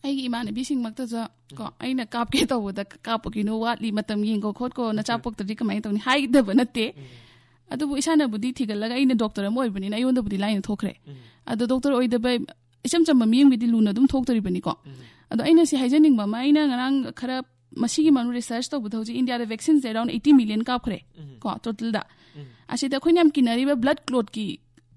ꯑꯩꯒꯤ ꯏꯃꯥꯟꯅꯕꯤꯁꯤꯡꯃꯛꯇꯁꯨ ꯀꯣ, ꯎꯝ꯫ ꯑꯩꯅ ꯀꯥꯞꯀꯦ ꯇꯧꯕꯗ, "ꯀꯥꯞꯄꯒꯤꯅꯣ, ꯋꯥꯠꯂꯤ, ꯃꯇꯝ ꯌꯦꯡꯀꯣ ꯈꯣꯠꯀꯣ, ꯅꯆꯥ ꯎꯝ꯫ ꯄꯣꯛꯇ꯭ꯔꯗꯤ ꯀꯃꯥꯏꯅ ꯇꯧꯅꯤ?" ꯍꯥꯏꯗꯕ ꯅꯠꯇꯦ꯫ ꯎꯝ꯫ ꯑꯗꯨꯕꯨ ꯏꯁꯥꯅꯕꯨꯗꯤ ꯊꯤꯒꯠꯂꯒ, ꯑꯩꯅ ꯗꯣꯛꯇꯔ ꯑꯃ ꯑꯣꯏꯕꯅꯤꯅ ꯑꯩꯉꯣꯟꯗꯕꯨꯗꯤ ꯂꯥꯏꯅ ꯊꯣꯛꯈ꯭ꯔꯦ꯫ ꯎꯝ꯫ ꯑꯗꯣ ꯗꯣꯛꯇꯔ ꯑꯣꯏꯗꯕ ꯏꯆꯝ ꯆꯝꯕ ꯃꯤ ꯑꯃꯒꯤꯗꯤ ꯂꯨꯅ ꯑꯗꯨꯝ ꯊꯣꯛꯇꯣꯔꯤꯕꯅꯤꯀꯣ꯫ ꯎꯝ꯫ ꯑꯗꯣ ꯑꯩꯅ ꯁꯤ ꯍꯥꯏꯖꯅꯤꯡꯕ ꯑꯃ, ꯑꯩꯅ ꯉꯔꯥꯡ ꯈꯔ ꯃꯁꯤꯒꯤ ꯃꯔꯝ ꯔꯤꯁꯔꯆ ꯇꯧꯕꯗ ꯍꯧꯖꯤꯛ ꯏꯟꯗꯤꯌꯥꯗ ꯚꯦꯛꯁꯤꯟꯁꯦ around eighty million ꯀꯥꯞꯈ꯭ꯔꯦ ꯎꯝ꯫ ꯀꯣ, ꯇꯣꯇꯦꯜꯗ꯫ ꯎꯝ꯫ ꯑꯁꯤꯗ ꯑꯩꯈꯣꯏꯅ ꯌꯥꯝ ꯀꯤꯅꯔꯤꯕ ꯕ꯭ꯂꯗ ꯀ꯭ꯂꯣꯠꯀꯤ,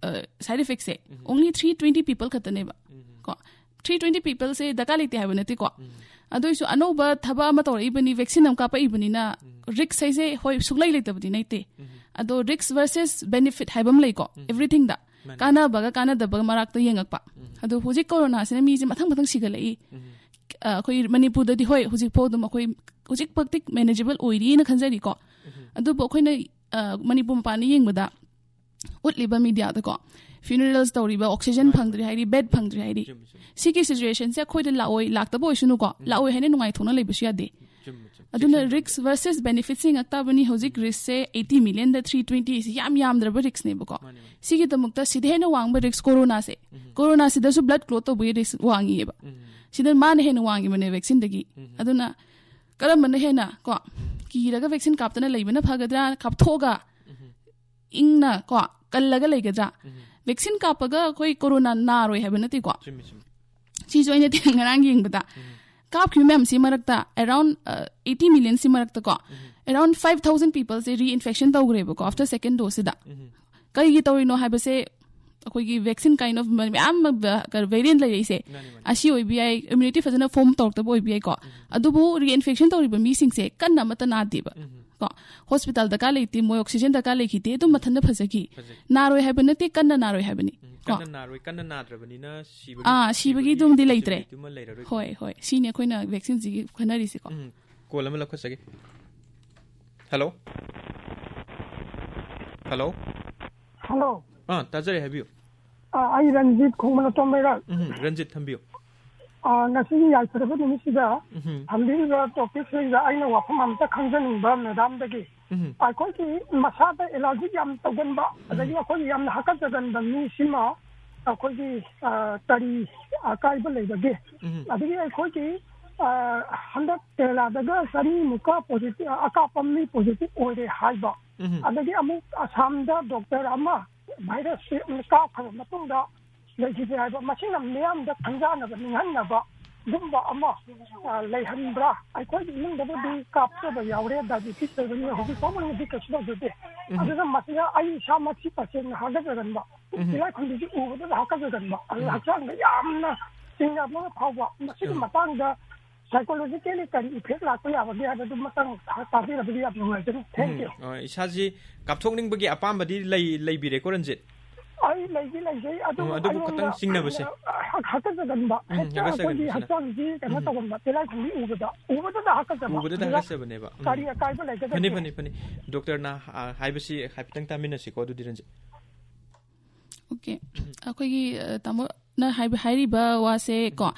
ꯑ, ꯁꯥꯏꯗ ꯏꯐꯦꯛꯁꯦ ꯎꯝ꯫ only three twenty people ꯈꯛꯇꯅꯦꯕ ꯎꯝ꯫ ꯀꯣ꯫ Three twenty peopleꯁꯦ ꯗꯔꯀꯥꯔ ꯂꯩꯇꯦ ꯍꯥꯏꯕ ꯅꯠꯇꯦꯀꯣ꯫ ꯎꯝ꯫ ꯑꯗꯨ ꯑꯣꯏꯁꯨ ꯑꯅꯧꯕ ꯊꯕꯛ ꯑꯃ ꯇꯧꯔꯛꯏꯕꯅꯤ, ꯚꯦꯛꯁꯤꯟ ꯑꯃ ꯀꯥꯞꯄꯛꯏꯕꯅꯤꯅ ꯎꯝ꯫ ꯔꯤꯛꯁ ꯍꯥꯏꯁꯦ ꯍꯣꯏ ꯁꯨꯛꯂꯩ ꯂꯩꯇꯕꯗꯤ ꯅꯠꯇꯦ꯫ ꯎꯝ꯫ ꯑꯗꯣ ꯔꯤꯛꯁ ꯚꯔꯁꯦꯁ ꯕꯦꯅꯤꯐꯤꯠ ꯍꯥꯏꯕ ꯑꯃ ꯂꯩꯀꯣ, ꯎꯝ꯫ ꯑꯦꯚ꯭ꯔꯤꯊꯤꯡꯗ꯫ ꯃꯥꯅꯦ꯫ ꯀꯥꯟꯅꯕꯒ ꯀꯥꯟꯅꯗꯕꯒ ꯃꯔꯛꯇ ꯌꯦꯡꯉꯛꯄ꯫ ꯎꯝ꯫ ꯑꯗꯣ ꯍꯧꯖꯤꯛ ꯀꯣꯔꯣꯅꯥꯁꯤꯅ ꯃꯤꯁꯦ ꯃꯊꯪ ꯃꯊꯪ ꯁꯤꯒꯠꯂꯛꯏ꯫ ꯎꯝ꯫ ꯑ, ꯑꯩꯈꯣꯏ ꯃꯅꯤꯄꯨꯔꯗꯗꯤ ꯍꯣꯏ ꯍꯧꯖꯤꯛꯐꯥꯎ ꯑꯗꯨꯝ ꯑꯩꯈꯣꯏ ꯍꯧꯖꯤꯛ ꯐꯥꯎꯗꯤ ꯃꯦꯅꯦꯖꯦꯕꯜ ꯑꯣꯏꯔꯤꯅ ꯈꯟꯖꯔꯤꯀꯣ꯫ ꯎꯝ꯫ ꯑꯗꯨꯕꯨ ꯑꯩꯈꯣꯏꯅ, ꯑ, ꯃꯅꯤꯄꯨꯔ ꯃꯄꯥꯟꯗ ꯌꯦꯡꯕꯗ ꯎꯠꯂꯤꯕ ꯃꯤꯗꯤꯌꯥꯗꯀꯣ, ꯐ꯭ꯌꯨꯅꯔꯦꯜꯁ ꯇꯧꯔꯤꯕ, ꯑꯣꯛꯁꯤꯖꯟ ꯃꯥꯅꯦ꯫ ꯐꯪꯗ꯭ꯔꯤ ꯍꯥꯏꯔꯤ, ꯕꯦꯗ ꯐꯪꯗ꯭ꯔꯤ ꯍꯥꯏꯔꯤ꯫ ꯆꯨꯝꯃꯤ, ꯆꯨꯝꯃꯤ꯫ ꯁꯤꯒꯤ ꯁꯤꯆꯨꯋꯦꯁꯟꯁꯦ ꯑꯩꯈꯣꯏꯗ ꯂꯥꯛꯑꯣꯏ, ꯂꯥꯛꯇꯕ ꯑꯣꯏꯁꯅꯨꯀꯣ, ꯎꯝ꯫ ꯂꯥꯛꯑꯣꯏ ꯍꯥꯏꯅ ꯅꯨꯡꯉꯥꯏꯊꯣꯛꯅ ꯂꯩꯕꯁꯨ ꯌꯥꯗꯦ꯫ ꯆꯨꯝꯃꯤ, ꯆꯨꯝꯃꯤ꯫ ꯑꯗꯨꯅ ꯆꯦꯛꯁꯤꯟꯗꯕ꯫ ꯔꯤꯛꯁ ꯚꯔꯁꯦꯁ ꯕꯦꯅꯤꯐꯤꯠꯁꯦ ꯌꯦꯡꯉꯛꯇꯕꯅꯤ꯫ ꯍꯧꯖꯤꯛ ꯎꯝ꯫ ꯔꯤꯛꯁꯁꯦ eighty millionꯗ three twenty ꯁꯤ ꯌꯥꯝ ꯌꯥꯝꯗ꯭ꯔꯕ ꯔꯤꯛꯁꯅꯦꯕꯀꯣ꯫ ꯃꯥꯅꯦ, ꯃꯥꯅꯦ꯫ ꯁꯤꯒꯤꯗꯃꯛꯇ ꯁꯤꯗ ꯍꯦꯟꯅ ꯋꯥꯡꯕ ꯔꯤꯛꯁ ꯀꯣꯔꯣꯅꯥꯁꯦ꯫ ꯎꯝ꯫ ꯀꯣꯔꯣꯅꯥꯁꯤꯗꯁꯨ ꯕ꯭ꯂꯗ ꯀ꯭ꯂꯣꯠ ꯇꯧꯕꯒꯤ ꯔꯤꯛꯁ ꯋꯥꯡꯉꯤꯑꯕ꯫ ꯎꯝ꯫ ꯁꯤꯗ ꯃꯥꯅ ꯍꯦꯟꯅ ꯋꯥꯡꯉꯤꯕꯅꯦ ꯚꯦꯛꯁꯤꯟꯗꯒꯤ꯫ ꯎꯝ꯫ ꯑꯗꯨꯅ ꯀꯔꯝꯕꯅ ꯍꯦꯟꯅ ꯀꯣ, ꯀꯤꯔꯒ ꯚꯦꯛꯁꯤꯟ ꯀꯥꯞꯇꯅ ꯂꯩꯕꯅ ꯐꯒꯗ꯭ꯔꯥ, ꯀꯥꯞꯊꯣꯛꯑꯒ ꯎꯝ꯫ ꯏꯪꯅ ꯀꯣ, ꯀꯜꯂꯒ ꯂꯩꯒꯗ꯭ꯔꯥ? ꯚꯦꯛꯁꯤꯟ ꯀꯥꯞꯄꯒ ꯑꯩꯈꯣꯏ ꯀꯣꯔꯣꯅꯥ ꯅꯥꯔꯣꯏ ꯍꯥꯏꯕ ꯅꯠꯇꯦꯀꯣ꯫ ꯆꯨꯝꯃꯤ, ꯆꯨꯝꯃꯤ꯫ ꯁꯤꯁꯨ ꯑꯩꯅ ꯉꯔꯥꯡ ꯌꯦꯡꯕꯗ ꯀꯥꯞꯈꯤꯕ ꯃꯌꯥꯝꯁꯤ ꯃꯔꯛꯇ around eighty million ꯁꯤ ꯃꯔꯛꯇ ꯀꯣ, around five thousand people ꯁꯦ reinfection ꯇꯧꯈ꯭ꯔꯦꯕꯀꯣ, after second dose ꯁꯤꯗ꯫ ꯀꯩꯒꯤ ꯇꯧꯔꯤꯅꯣ ꯍꯥꯏꯕꯁꯦ, ꯑꯩꯈꯣꯏꯒꯤ vaccine kind of ꯃꯌꯥꯝ ꯑꯃ variant ꯂꯩꯔꯛꯏꯁꯦ, ꯃꯥꯅꯤ, ꯃꯥꯅꯤ꯫ ꯑꯁꯤ ꯑꯣꯏꯕ ꯌꯥꯏ, immunity ꯐꯖꯅ form ꯇꯧꯔꯛꯇꯕ ꯑꯣꯏꯕ ꯌꯥꯏꯀꯣ꯫ ꯑꯗꯨꯕꯨ reinfection ꯇꯧꯔꯤꯕ ꯃꯤꯁꯤꯡꯁꯦ ꯀꯟꯅ ꯑꯃꯠꯇ ꯅꯥꯗꯦꯕ꯫ ꯀꯣ, hospital ꯗꯔꯀꯥꯔ ꯂꯩꯇꯦ, ꯃꯣꯏ oxygen ꯗꯔꯀꯥꯔ ꯂꯩꯈꯤꯗꯦ, ꯑꯗꯨꯝ ꯃꯊꯟꯇ ꯐꯖꯈꯤ꯫ ꯐꯖꯩ꯫ ꯅꯥꯔꯣꯏ ꯍꯥꯏꯕ ꯅꯠꯇꯦ, ꯀꯟꯅ ꯅꯥꯔꯣꯏ ꯍꯥꯏꯕꯅꯤ꯫ ꯎꯝ, ꯀꯣ꯫ ꯀꯟꯅ ꯅꯥꯔꯣꯏ, ꯀꯟꯅ ꯅꯥꯗ꯭ꯔꯕꯅꯤꯅ ꯁꯤꯕꯒꯤ, ꯑꯥ, ꯁꯤꯕꯒꯤ ꯁꯤꯕꯒꯤ ꯑꯗꯨꯝꯗꯤ ꯂꯩꯇ꯭ꯔꯦ꯫ Possibility ꯗꯨꯃ ꯂꯩꯔꯔꯣꯏ꯫ ꯍꯣꯏ, ꯍꯣꯏ꯫ ꯁꯤꯅꯤ ꯑꯩꯈꯣꯏꯅ vaccine ꯁꯤꯒꯤ ꯈꯟꯅꯔꯤꯁꯦꯀꯣ꯫ ꯎꯝ, call ꯑꯃ ꯂꯧꯈꯠꯆꯒꯦ꯫ Hello? Hello? Hello. ꯑꯥ, ꯇꯥꯖꯔꯦ, ꯍꯥꯏꯕꯤꯌꯨ꯫ ꯑꯥ, ꯑꯩ ꯔꯟꯖꯤꯠ ꯈꯣꯡꯃꯟ ꯑꯇꯣꯝꯕꯩꯔ? ꯎꯝ, ꯔꯟꯖꯤꯠ, ꯊꯝꯕꯤꯌꯨ꯫ ꯑꯥ, ꯉꯁꯤꯒꯤ ꯌꯥꯏꯐꯔꯕ ꯅꯨꯃꯤꯠꯁꯤꯗ ꯎꯝ꯫ ꯊꯝꯕꯤꯔꯤꯕ topic ꯁꯤꯗ ꯑꯩꯅ ꯋꯥꯐꯝ ꯑꯝꯇ ꯈꯪꯖꯅꯤꯡꯕ madam ꯗꯒꯤ꯫ ꯎꯝ꯫ ꯑꯩꯈꯣꯏꯒꯤ ꯃꯁꯥꯗ allergy ꯌꯥꯝ ꯇꯧꯒꯟꯕ, ꯎꯝ꯫ ꯑꯗꯒꯤ ꯑꯩꯈꯣꯏꯒꯤ ꯌꯥꯝꯅ ꯍꯥꯀꯠꯆꯒꯟꯕ ꯃꯤꯁꯤꯃ ꯑꯩꯈꯣꯏꯒꯤ, ꯑꯥ, ꯀꯔꯤ ꯑꯀꯥꯏꯕ ꯂꯩꯕꯒꯦ? ꯎꯝ꯫ ꯑꯗꯒꯤ ꯑꯩꯈꯣꯏꯒꯤ, ꯑꯥ, ꯍꯟꯗꯛ ꯀꯦꯔꯂꯥꯗꯒ ꯆꯅꯤꯃꯨꯛꯀ positive, ꯑꯀꯥꯞꯄ ꯃꯤ positive ꯑꯣꯏꯔꯦ ꯍꯥꯏꯕ꯫ ꯎꯝ꯫ ꯑꯗꯒꯤ ꯑꯃꯨꯛ ꯑꯁꯥꯝꯗ doctor ꯑꯃ virus ꯁꯤ ꯀꯥꯞꯈ꯭ꯔꯕ ꯃꯇꯨꯡꯗ ꯂꯩꯈꯤꯗꯦ ꯍꯥꯏꯕ, ꯃꯁꯤꯅ ꯃꯤꯌꯥꯝꯗ ꯈꯟꯖꯥꯟꯅꯕ, ꯅꯤꯡꯍꯟꯅꯕ ꯒꯨꯝꯕ ꯑꯃ, ꯑ, ꯂꯩꯍꯟꯕ꯭ꯔꯥ? ꯑꯩꯈꯣꯏꯒꯤ ꯏꯃꯨꯡꯗꯕꯨꯗꯤ ꯀꯥꯞꯆꯕ ꯌꯥꯎꯔꯦ, diabetes ꯂꯩꯕꯅꯤꯅ ꯍꯧꯖꯤꯛ ꯐꯥꯎꯕꯗꯤ ꯀꯩꯁꯨ ꯇꯧꯖꯗꯦ꯫ ꯎꯝ꯫ ꯑꯗꯨꯅ ꯃꯁꯤꯗ ꯑꯩ ꯏꯁꯥꯃꯛꯁꯤ ꯇꯁꯦꯡꯅ ꯍꯥꯀꯠꯆꯒꯟꯕ, ꯎꯝ꯫ ꯇꯤꯜꯂꯥꯏꯈꯨꯝꯕꯤꯁꯤ ꯎꯕꯗꯗ ꯍꯥꯀꯠꯆꯒꯟꯕ, ꯑꯗꯨꯅ ꯎꯝ꯫ ꯍꯛꯆꯥꯡꯗ ꯌꯥꯝꯅ ꯆꯤꯡꯅꯕ ꯑꯃ ꯐꯥꯎꯕ, ꯃꯁꯤꯒꯤ ꯎꯝ꯫ ꯃꯇꯥꯡꯗ psychologically ꯀꯔꯤ effect ꯂꯥꯛꯄ ꯌꯥꯕꯒꯦ ꯍꯥꯏꯕꯗꯨ ꯃꯇꯥꯡ ꯇꯥꯕꯤꯔꯕꯗꯤ ꯌꯥꯝ ꯅꯨꯡꯉꯥꯏꯖꯔꯦ꯫ Thank um, you꯫ ꯑ, ꯏꯁꯥꯁꯤ ꯀꯥꯞꯊꯣꯛꯅꯤꯡꯕꯒꯤ ꯑꯄꯥꯝꯕꯗꯤ ꯂꯩ-, ꯂꯩꯕꯤꯔꯦꯀꯣ, ꯔꯟꯖꯤꯠ? ꯑꯩ ꯂꯩꯗꯤ ꯂꯩꯖꯩ, ꯑꯗꯨꯕꯨ ꯎꯝ, ꯑꯗꯨꯕꯨ ꯑꯩꯉꯣꯟꯗ ꯈꯇꯪ ꯆꯤꯡꯅꯕꯁꯦ꯫ ꯍꯥ-, ꯍꯥꯀꯠꯆꯒꯟꯕ꯫ ꯎꯝ, ꯍꯦꯛꯇ ꯑꯩꯈꯣꯏꯒꯤ ꯍꯥꯀꯠꯆꯒꯟꯕꯁꯤꯅ꯫ ꯍꯛꯆꯥꯡꯁꯤ ꯀꯩꯅꯣ ꯎꯝ꯫ ꯇꯧꯒꯟꯕ, ꯇꯤꯜꯂꯥꯏꯈꯨꯝꯕꯤ ꯎꯕꯗ, ꯎꯕꯗꯗ ꯍꯥꯀꯠꯆꯕ꯫ ꯎꯕꯗꯗ ꯑꯗꯨꯗ ꯍꯥꯀꯠꯆꯕꯅꯦꯕ꯫ ꯎꯝ꯫ ꯀꯔꯤ ꯑꯀꯥꯏꯕ ꯂꯩꯒꯗꯒꯦ? ꯐꯅꯤ, ꯐꯅꯤ, ꯐꯅꯤ꯫ Doctor ꯅ, ꯑ, ꯍꯥꯏꯕꯁꯤ ꯍꯥꯏꯐꯦꯠꯇꯪ ꯇꯥꯃꯤꯟꯅꯁꯤꯀꯣ, ꯑꯗꯨꯗꯤ, ꯔꯟꯖꯤꯠ꯫ Okay꯫ ꯑꯩꯈꯣꯏꯒꯤ, ꯑ, ꯇꯥꯃꯣꯅ ꯍꯥꯏꯕ, ꯍꯥꯏꯔꯤꯕ ꯋꯥꯁꯦ ꯀꯣ, ꯎꯝ꯫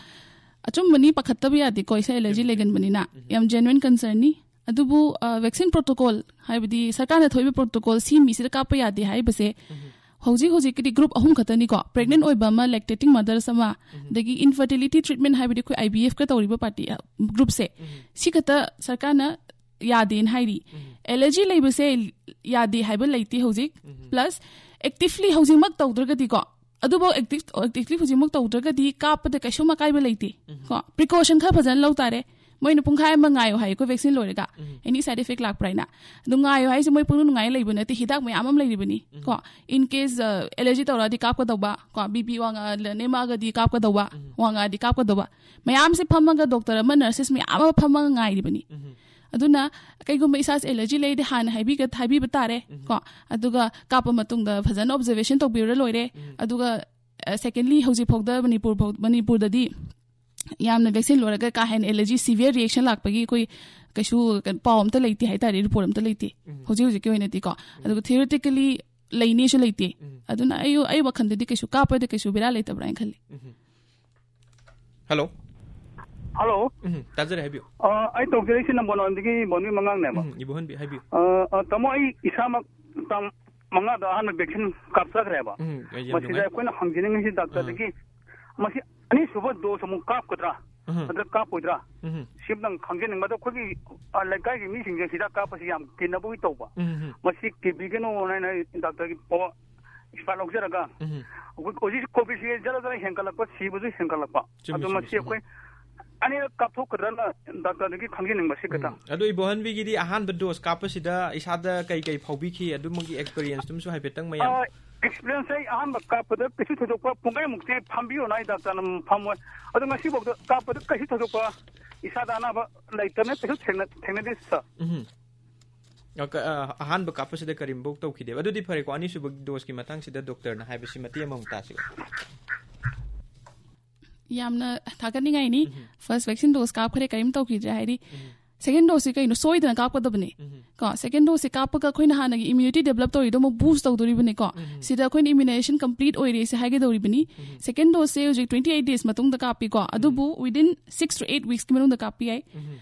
ꯑꯆꯨꯝꯕꯅꯤ, ꯄꯥꯈꯠꯇꯕ ꯌꯥꯗꯦꯀꯣ, ꯏꯁꯥ allergy ꯆꯨꯝꯃꯤ, ꯆꯨꯝꯃꯤ꯫ ꯂꯩꯒꯟꯕꯅꯤꯅ꯫ ꯎꯝ꯫ ꯌꯥꯝ genuine concern ꯅꯤ꯫ ꯑꯗꯨꯕꯨ, ꯑ, vaccine protocol, ꯍꯥꯏꯕꯗꯤ ꯁꯔꯀꯥꯔꯅ ꯊꯣꯛꯏꯕ protocol, ꯁꯤ ꯃꯤꯁꯤꯗ ꯀꯥꯞꯄ ꯌꯥꯗꯦ ꯍꯥꯏꯕꯁꯦ, ꯎꯝ꯫ ꯍꯧꯖꯤꯛ ꯍꯧꯖꯤꯛꯀꯤꯗꯤ group ꯑꯍꯨꯝ ꯈꯛꯇꯅꯤꯀꯣ, pregnant ꯎꯝ꯫ ꯑꯣꯏꯕ ꯑꯃ, lactating mothers ꯑꯃ, ꯎꯝ꯫ ꯑꯗꯒꯤ infertility treatment, ꯍꯥꯏꯕꯗꯤ ꯑꯩꯈꯣꯏ I V F ꯀ ꯇꯧꯔꯤꯕ party, ꯑ, group ꯁꯦ, ꯎꯝ꯫ ꯁꯤ ꯈꯛꯇ ꯁꯔꯀꯥꯔꯅ ꯌꯥꯗꯦꯅ ꯍꯥꯏꯔꯤ꯫ ꯎꯝ꯫ Allergy ꯂꯩꯕꯁꯦ ꯌꯥꯗꯦ ꯍꯥꯏꯕ ꯂꯩꯇꯦ ꯍꯧꯖꯤꯛ꯫ ꯎꯝ꯫ Plus ꯑꯦꯛꯇꯤꯚꯂꯤ ꯍꯧꯖꯤꯛꯃꯛ ꯇꯧꯗ꯭ꯔꯒꯗꯤꯀꯣ, ꯑꯗꯨꯐꯥꯎ ꯑꯦꯛꯇꯤꯚ ꯑꯦꯛꯇꯤꯚꯂꯤ ꯍꯧꯖꯤꯛꯃꯛ ꯇꯧꯗ꯭ꯔꯒꯗꯤ ꯀꯥꯞꯄꯗ ꯀꯩꯁꯨꯝ ꯑꯀꯥꯏꯕ ꯂꯩꯇꯦ꯫ ꯀꯣ, ꯄ꯭ꯔꯤꯀꯣꯁꯟ ꯈꯔ ꯐꯖꯅ ꯂꯧ ꯇꯥꯔꯦ꯫ ꯃꯣꯏꯅ ꯄꯨꯡꯈꯥꯏ ꯑꯃ ꯉꯥꯏꯌꯣ ꯍꯥꯏꯀꯣ, ꯚꯦꯛꯁꯤꯟ ꯂꯣꯏꯔꯒ ꯑꯦꯅꯤ ꯁꯥꯏꯠ ꯏꯐꯦꯛ ꯂꯥꯛꯄ꯭ꯔꯥ ꯍꯥꯏꯅ꯫ ꯑꯗꯨ ꯉꯥꯏꯌꯣ ꯍꯥꯏꯁꯦ ꯃꯣꯏ ꯄꯨꯡꯅꯨꯡ ꯅꯨꯡꯉꯥꯏ ꯂꯩꯕ ꯅꯠꯇꯦ, ꯍꯤꯗꯥꯛ ꯃꯌꯥꯝ ꯑꯃ ꯂꯩꯔꯤꯕꯅꯤ꯫ ꯀꯣ, ꯏꯟ ꯀꯦꯁ ꯑꯦꯂꯔꯖꯤ ꯇꯧꯔꯛꯑꯗꯤ ꯀꯥꯞꯀꯗꯧꯕ, ꯀꯣ, ꯕꯤ ꯄꯤ ꯋꯥꯡꯉꯛꯑ ꯅꯦꯝꯃꯛꯑꯒꯗꯤ ꯀꯥꯞꯀꯗꯧꯕ, ꯋꯥꯡꯉꯛꯑꯗꯤ ꯀꯥꯞꯀꯗꯧꯕ ꯃꯌꯥꯝꯁꯦ ꯐꯝꯃꯒ, ꯗꯣꯛꯇꯔ ꯑꯃ, ꯅꯔꯁꯦꯁ ꯃꯌꯥꯝ ꯑꯃ ꯐꯝꯃꯒ ꯉꯥꯏꯔꯤꯕꯅꯤ꯫ ꯑꯗꯨꯅ ꯀꯩꯒꯨꯝꯕ ꯏꯁꯥꯁꯦ ꯑꯦꯂꯔꯖꯤ ꯂꯩꯔꯗꯤ ꯍꯥꯟꯅ ꯍꯥꯏꯕꯤꯒ ꯍꯥꯏꯕꯤꯕ ꯇꯥꯔꯦ꯫ ꯀꯣ, ꯑꯗꯨꯒ ꯀꯥꯞꯄ ꯃꯇꯨꯡꯗ ꯐꯖꯅ ꯑꯣꯕꯖꯔꯕꯦꯁꯟ ꯇꯧꯕꯤꯔ ꯂꯣꯏꯔꯦ꯫ ꯑꯗꯨꯒ ꯁꯦꯀꯦꯟꯂꯤ, ꯍꯧꯖꯤꯛꯐꯥꯎꯗ ꯃꯅꯤꯄꯨꯔ ꯐꯥꯎ- ꯃꯅꯤꯄꯨꯔꯗꯗꯤ ꯌꯥꯝꯅ ꯚꯦꯛꯁꯤꯟ ꯂꯣꯏꯔꯒ ꯀꯥ ꯍꯦꯟꯅ ꯑꯦꯂꯔꯖꯤ, ꯁꯤꯚꯤꯌꯔ ꯔꯤꯑꯦꯛꯁꯟ ꯂꯥꯛꯄꯒꯤ ꯑꯩꯈꯣꯏ ꯀꯩꯁꯨ ꯀꯩꯅꯣ, ꯄꯥꯎ ꯑꯝꯇ ꯂꯩꯇꯦ ꯍꯥꯏꯇꯥꯔꯦ, ꯔꯤꯄꯣꯔꯠ ꯑꯝꯇ ꯂꯩꯇꯦ ꯍꯧꯖꯤꯛ ꯍꯧꯖꯤꯛꯀꯤ ꯑꯣꯏꯅꯗꯤꯀꯣ꯫ ꯑꯗꯨꯒ ꯊꯤꯑꯣꯔꯤꯇꯤꯀꯦꯂꯤ ꯂꯩꯅꯤꯁꯨ ꯂꯩꯇꯦ꯫ ꯑꯗꯨꯅ ꯑꯩ ꯑꯩ ꯋꯥꯈꯜꯗꯗꯤ ꯀꯩꯁꯨ ꯀꯥꯞꯄꯗꯤ ꯀꯩꯁꯨ ꯕꯦꯔꯥ ꯂꯩꯇꯕ꯭ꯔꯥ ꯍꯥꯏꯅ ꯈꯜꯂꯤ꯫ ꯍꯜꯂꯣ꯫ ꯍꯜꯂꯣ꯫ ꯎꯝ, ꯇꯥꯖꯔꯦ, ꯍꯥꯏꯕꯤꯌꯨ꯫ ꯑ, ꯑꯩ ꯇꯧꯖꯔꯛꯏꯁꯤ ꯅꯝꯕꯣꯜ ꯂꯣꯝꯗꯒꯤ ꯏꯕꯣꯟꯕꯤ ꯃꯉꯥꯡꯅꯦꯕ꯫ ꯎꯝ, ꯏꯕꯣꯍꯟꯕꯤ, ꯍꯥꯏꯕꯤꯌꯨ꯫ ꯑ, ꯑ, ꯇꯥꯃꯣ, ꯑꯩ ꯏꯁꯥꯃꯛ ꯇꯥꯡ ꯃꯉꯥꯗ ꯑꯍꯥꯟꯕ ꯚꯦꯛꯁꯤꯟ ꯀꯥꯞꯆꯈ꯭ꯔꯦꯕ꯫ ꯎꯝ, ꯑꯩ ꯌꯥꯝ ꯃꯁꯤꯗ ꯅꯨꯡꯉꯥꯏ꯫ ꯑꯩꯈꯣꯏꯅ ꯍꯪꯖꯅꯤꯡꯉꯤꯁꯤ ꯗꯥꯛꯇꯔꯗꯒꯤ, ꯃꯁꯤ ꯑꯅꯤꯁꯨꯕ ꯗꯣꯁ ꯑꯃꯨꯛ ꯀꯥꯞꯀꯗ꯭ꯔꯥ ꯎꯝ, ꯅꯠꯇ꯭ꯔꯒ ꯀꯥꯞꯄꯣꯏꯗ꯭ꯔꯥ? ꯎꯝ, ꯁꯤꯝꯇꯪ ꯈꯪꯖꯅꯤꯡꯕ꯫ ꯑꯗꯣ ꯑꯩꯈꯣꯏꯒꯤ, ꯑ, ꯂꯩꯀꯥꯏꯒꯤ ꯃꯤꯁꯤꯡꯁꯦ ꯍꯤꯗꯥꯛ ꯀꯥꯞꯄꯁꯤ ꯌꯥꯝ ꯀꯤꯅꯕꯒꯤ ꯇꯧꯕ꯫ ꯎꯝ, ꯎꯝ, ꯃꯁꯤ ꯀꯤꯕꯤꯒꯅꯣ ꯍꯥꯏꯅ ꯑꯩ ꯗꯥꯛꯇꯔꯒꯤ ꯄꯥꯎ ꯑꯦꯛꯁꯄꯥꯔꯠ ꯂꯧꯖꯔꯒ, ꯎꯝ꯫ ꯑꯩꯈꯣꯏ ꯍꯧꯖꯤꯛ ꯀꯣꯚꯤꯠꯁꯤ ꯖꯔ ꯖꯔ ꯍꯦꯟꯒꯠꯂꯛꯄ, ꯁꯤꯕꯁꯨ ꯍꯦꯟꯒꯠꯂꯛꯄ꯫ ꯆꯨꯝꯃꯤ, ꯑꯗꯣ ꯆꯨꯝꯃꯤ, ꯃꯁꯤ ꯆꯨꯝꯃꯤ꯫ ꯑꯩꯈꯣꯏ ꯑꯅꯤꯔꯛ ꯀꯥꯞꯊꯣꯛꯀꯗ꯭ꯔꯅ ꯗꯥꯛꯇꯔꯗꯒꯤ ꯈꯪꯖꯅꯤꯡꯕ ꯁꯤ ꯈꯛꯇ꯫ ꯎꯝ꯫ ꯑꯗꯣ ꯏꯕꯣꯍꯟꯕꯤꯒꯤꯗꯤ ꯑꯍꯥꯟꯕ ꯗꯣꯁ ꯀꯥꯞꯄꯁꯤꯗ ꯏꯁꯥꯗ ꯀꯩ ꯀꯩ ꯐꯥꯎꯕꯤꯈꯤ, ꯑꯗꯨꯃꯒꯤ ꯑꯦꯛꯁꯄꯤꯔꯤꯌꯦꯟꯁꯇꯨꯃꯁꯨ ꯍꯥꯏꯐꯦꯠꯇꯪ ꯃꯌꯥꯝ꯫ ꯑ, ꯑꯦꯛꯁꯄꯤꯔꯤꯌꯦꯟꯁ ꯑꯩ ꯑꯍꯥꯟꯕ ꯀꯥꯞꯄꯗ ꯀꯩꯁꯨ ꯊꯣꯏꯗꯣꯛꯄ, ꯄꯨꯡꯈꯥꯏꯃꯨꯛꯇꯤ ꯐꯝꯕꯤꯌꯣꯅ ꯑꯩ ꯗꯥꯛꯇꯔꯅ ꯐꯝꯃꯣꯏ꯫ ꯑꯗꯣ ꯉꯁꯤꯐꯥꯎꯗ ꯀꯥꯞꯄꯗ ꯀꯩꯁꯨ ꯊꯣꯏꯗꯣꯛꯄ ꯏꯁꯥꯗ ꯑꯅꯥꯕ ꯂꯩꯇꯕꯅ ꯀꯩꯁꯨ ꯊꯦꯡꯅ-, ꯊꯦꯡꯅꯗꯦ ꯁꯥꯔ꯫ ꯎꯝ꯫ ꯑ, ꯀ-, ꯑ, ꯑꯍꯥꯟꯕ ꯀꯥꯞꯄꯁꯤꯗ ꯀꯔꯤꯝꯐꯧ ꯇꯧꯈꯤꯗꯦꯕ꯫ ꯑꯗꯨꯗꯤ ꯐꯔꯦꯀꯣ, ꯑꯅꯤꯁꯨꯕ ꯗꯣꯁꯀꯤ ꯃꯇꯥꯡꯁꯤꯗ ꯗꯣꯛꯇꯔꯅ ꯍꯥꯏꯕꯁꯤ ꯃꯇꯦꯛ ꯑꯃꯃꯨꯛ ꯇꯥꯁꯤꯀꯣ꯫ ꯌꯥꯝꯅ ꯊꯥꯒꯠꯅꯤꯡꯉꯥꯏꯅꯤ꯫ ꯐꯥꯔꯁ ꯚꯦꯛꯁꯤꯟ ꯗꯣꯁ ꯀꯥꯞꯈ꯭ꯔꯦ, ꯀꯔꯤꯝ ꯇꯧꯈꯤꯗ꯭ꯔꯦ ꯍꯥꯏꯗꯤ, ꯁꯦꯀꯦꯟ ꯗꯣꯁꯁꯤ ꯀꯩꯅꯣ, ꯁꯣꯏꯗꯅ ꯀꯥꯞꯀꯗꯕꯅꯤ꯫ ꯀꯣ, ꯁꯦꯀꯦꯟ ꯗꯣꯁꯁꯤ ꯀꯥꯞꯄꯒ ꯑꯩꯈꯣꯏꯅ ꯍꯥꯟꯅꯒꯤ ꯏꯝꯌꯨꯅꯤꯇꯤ ꯗꯦꯕꯂꯞ ꯇꯧꯔꯤꯗꯣ ꯑꯃꯨꯛ ꯕꯨꯁ ꯇꯧꯗꯣꯔꯤꯕꯅꯤꯀꯣ꯫ ꯁꯤꯗ ꯑꯩꯈꯣꯏꯅ ꯏꯝꯌꯨꯅꯥꯏꯖꯦꯁꯟ ꯀꯝꯄ꯭ꯂꯤꯠ ꯑꯣꯏꯔꯦ ꯁꯤ ꯍꯥꯏꯒꯗꯧꯔꯤꯕꯅꯤ꯫ ꯁꯦꯀꯦꯟ ꯗꯣꯁꯁꯦ ꯍꯧꯖꯤꯛ twenty eight days ꯃꯇꯨꯡꯗ ꯀꯥꯞꯄꯤꯀꯣ, ꯑꯗꯨꯕꯨ within six to eight weeksꯀꯤ ꯃꯅꯨꯡꯗ ꯀꯥꯞꯄꯤ ꯌꯥꯏ꯫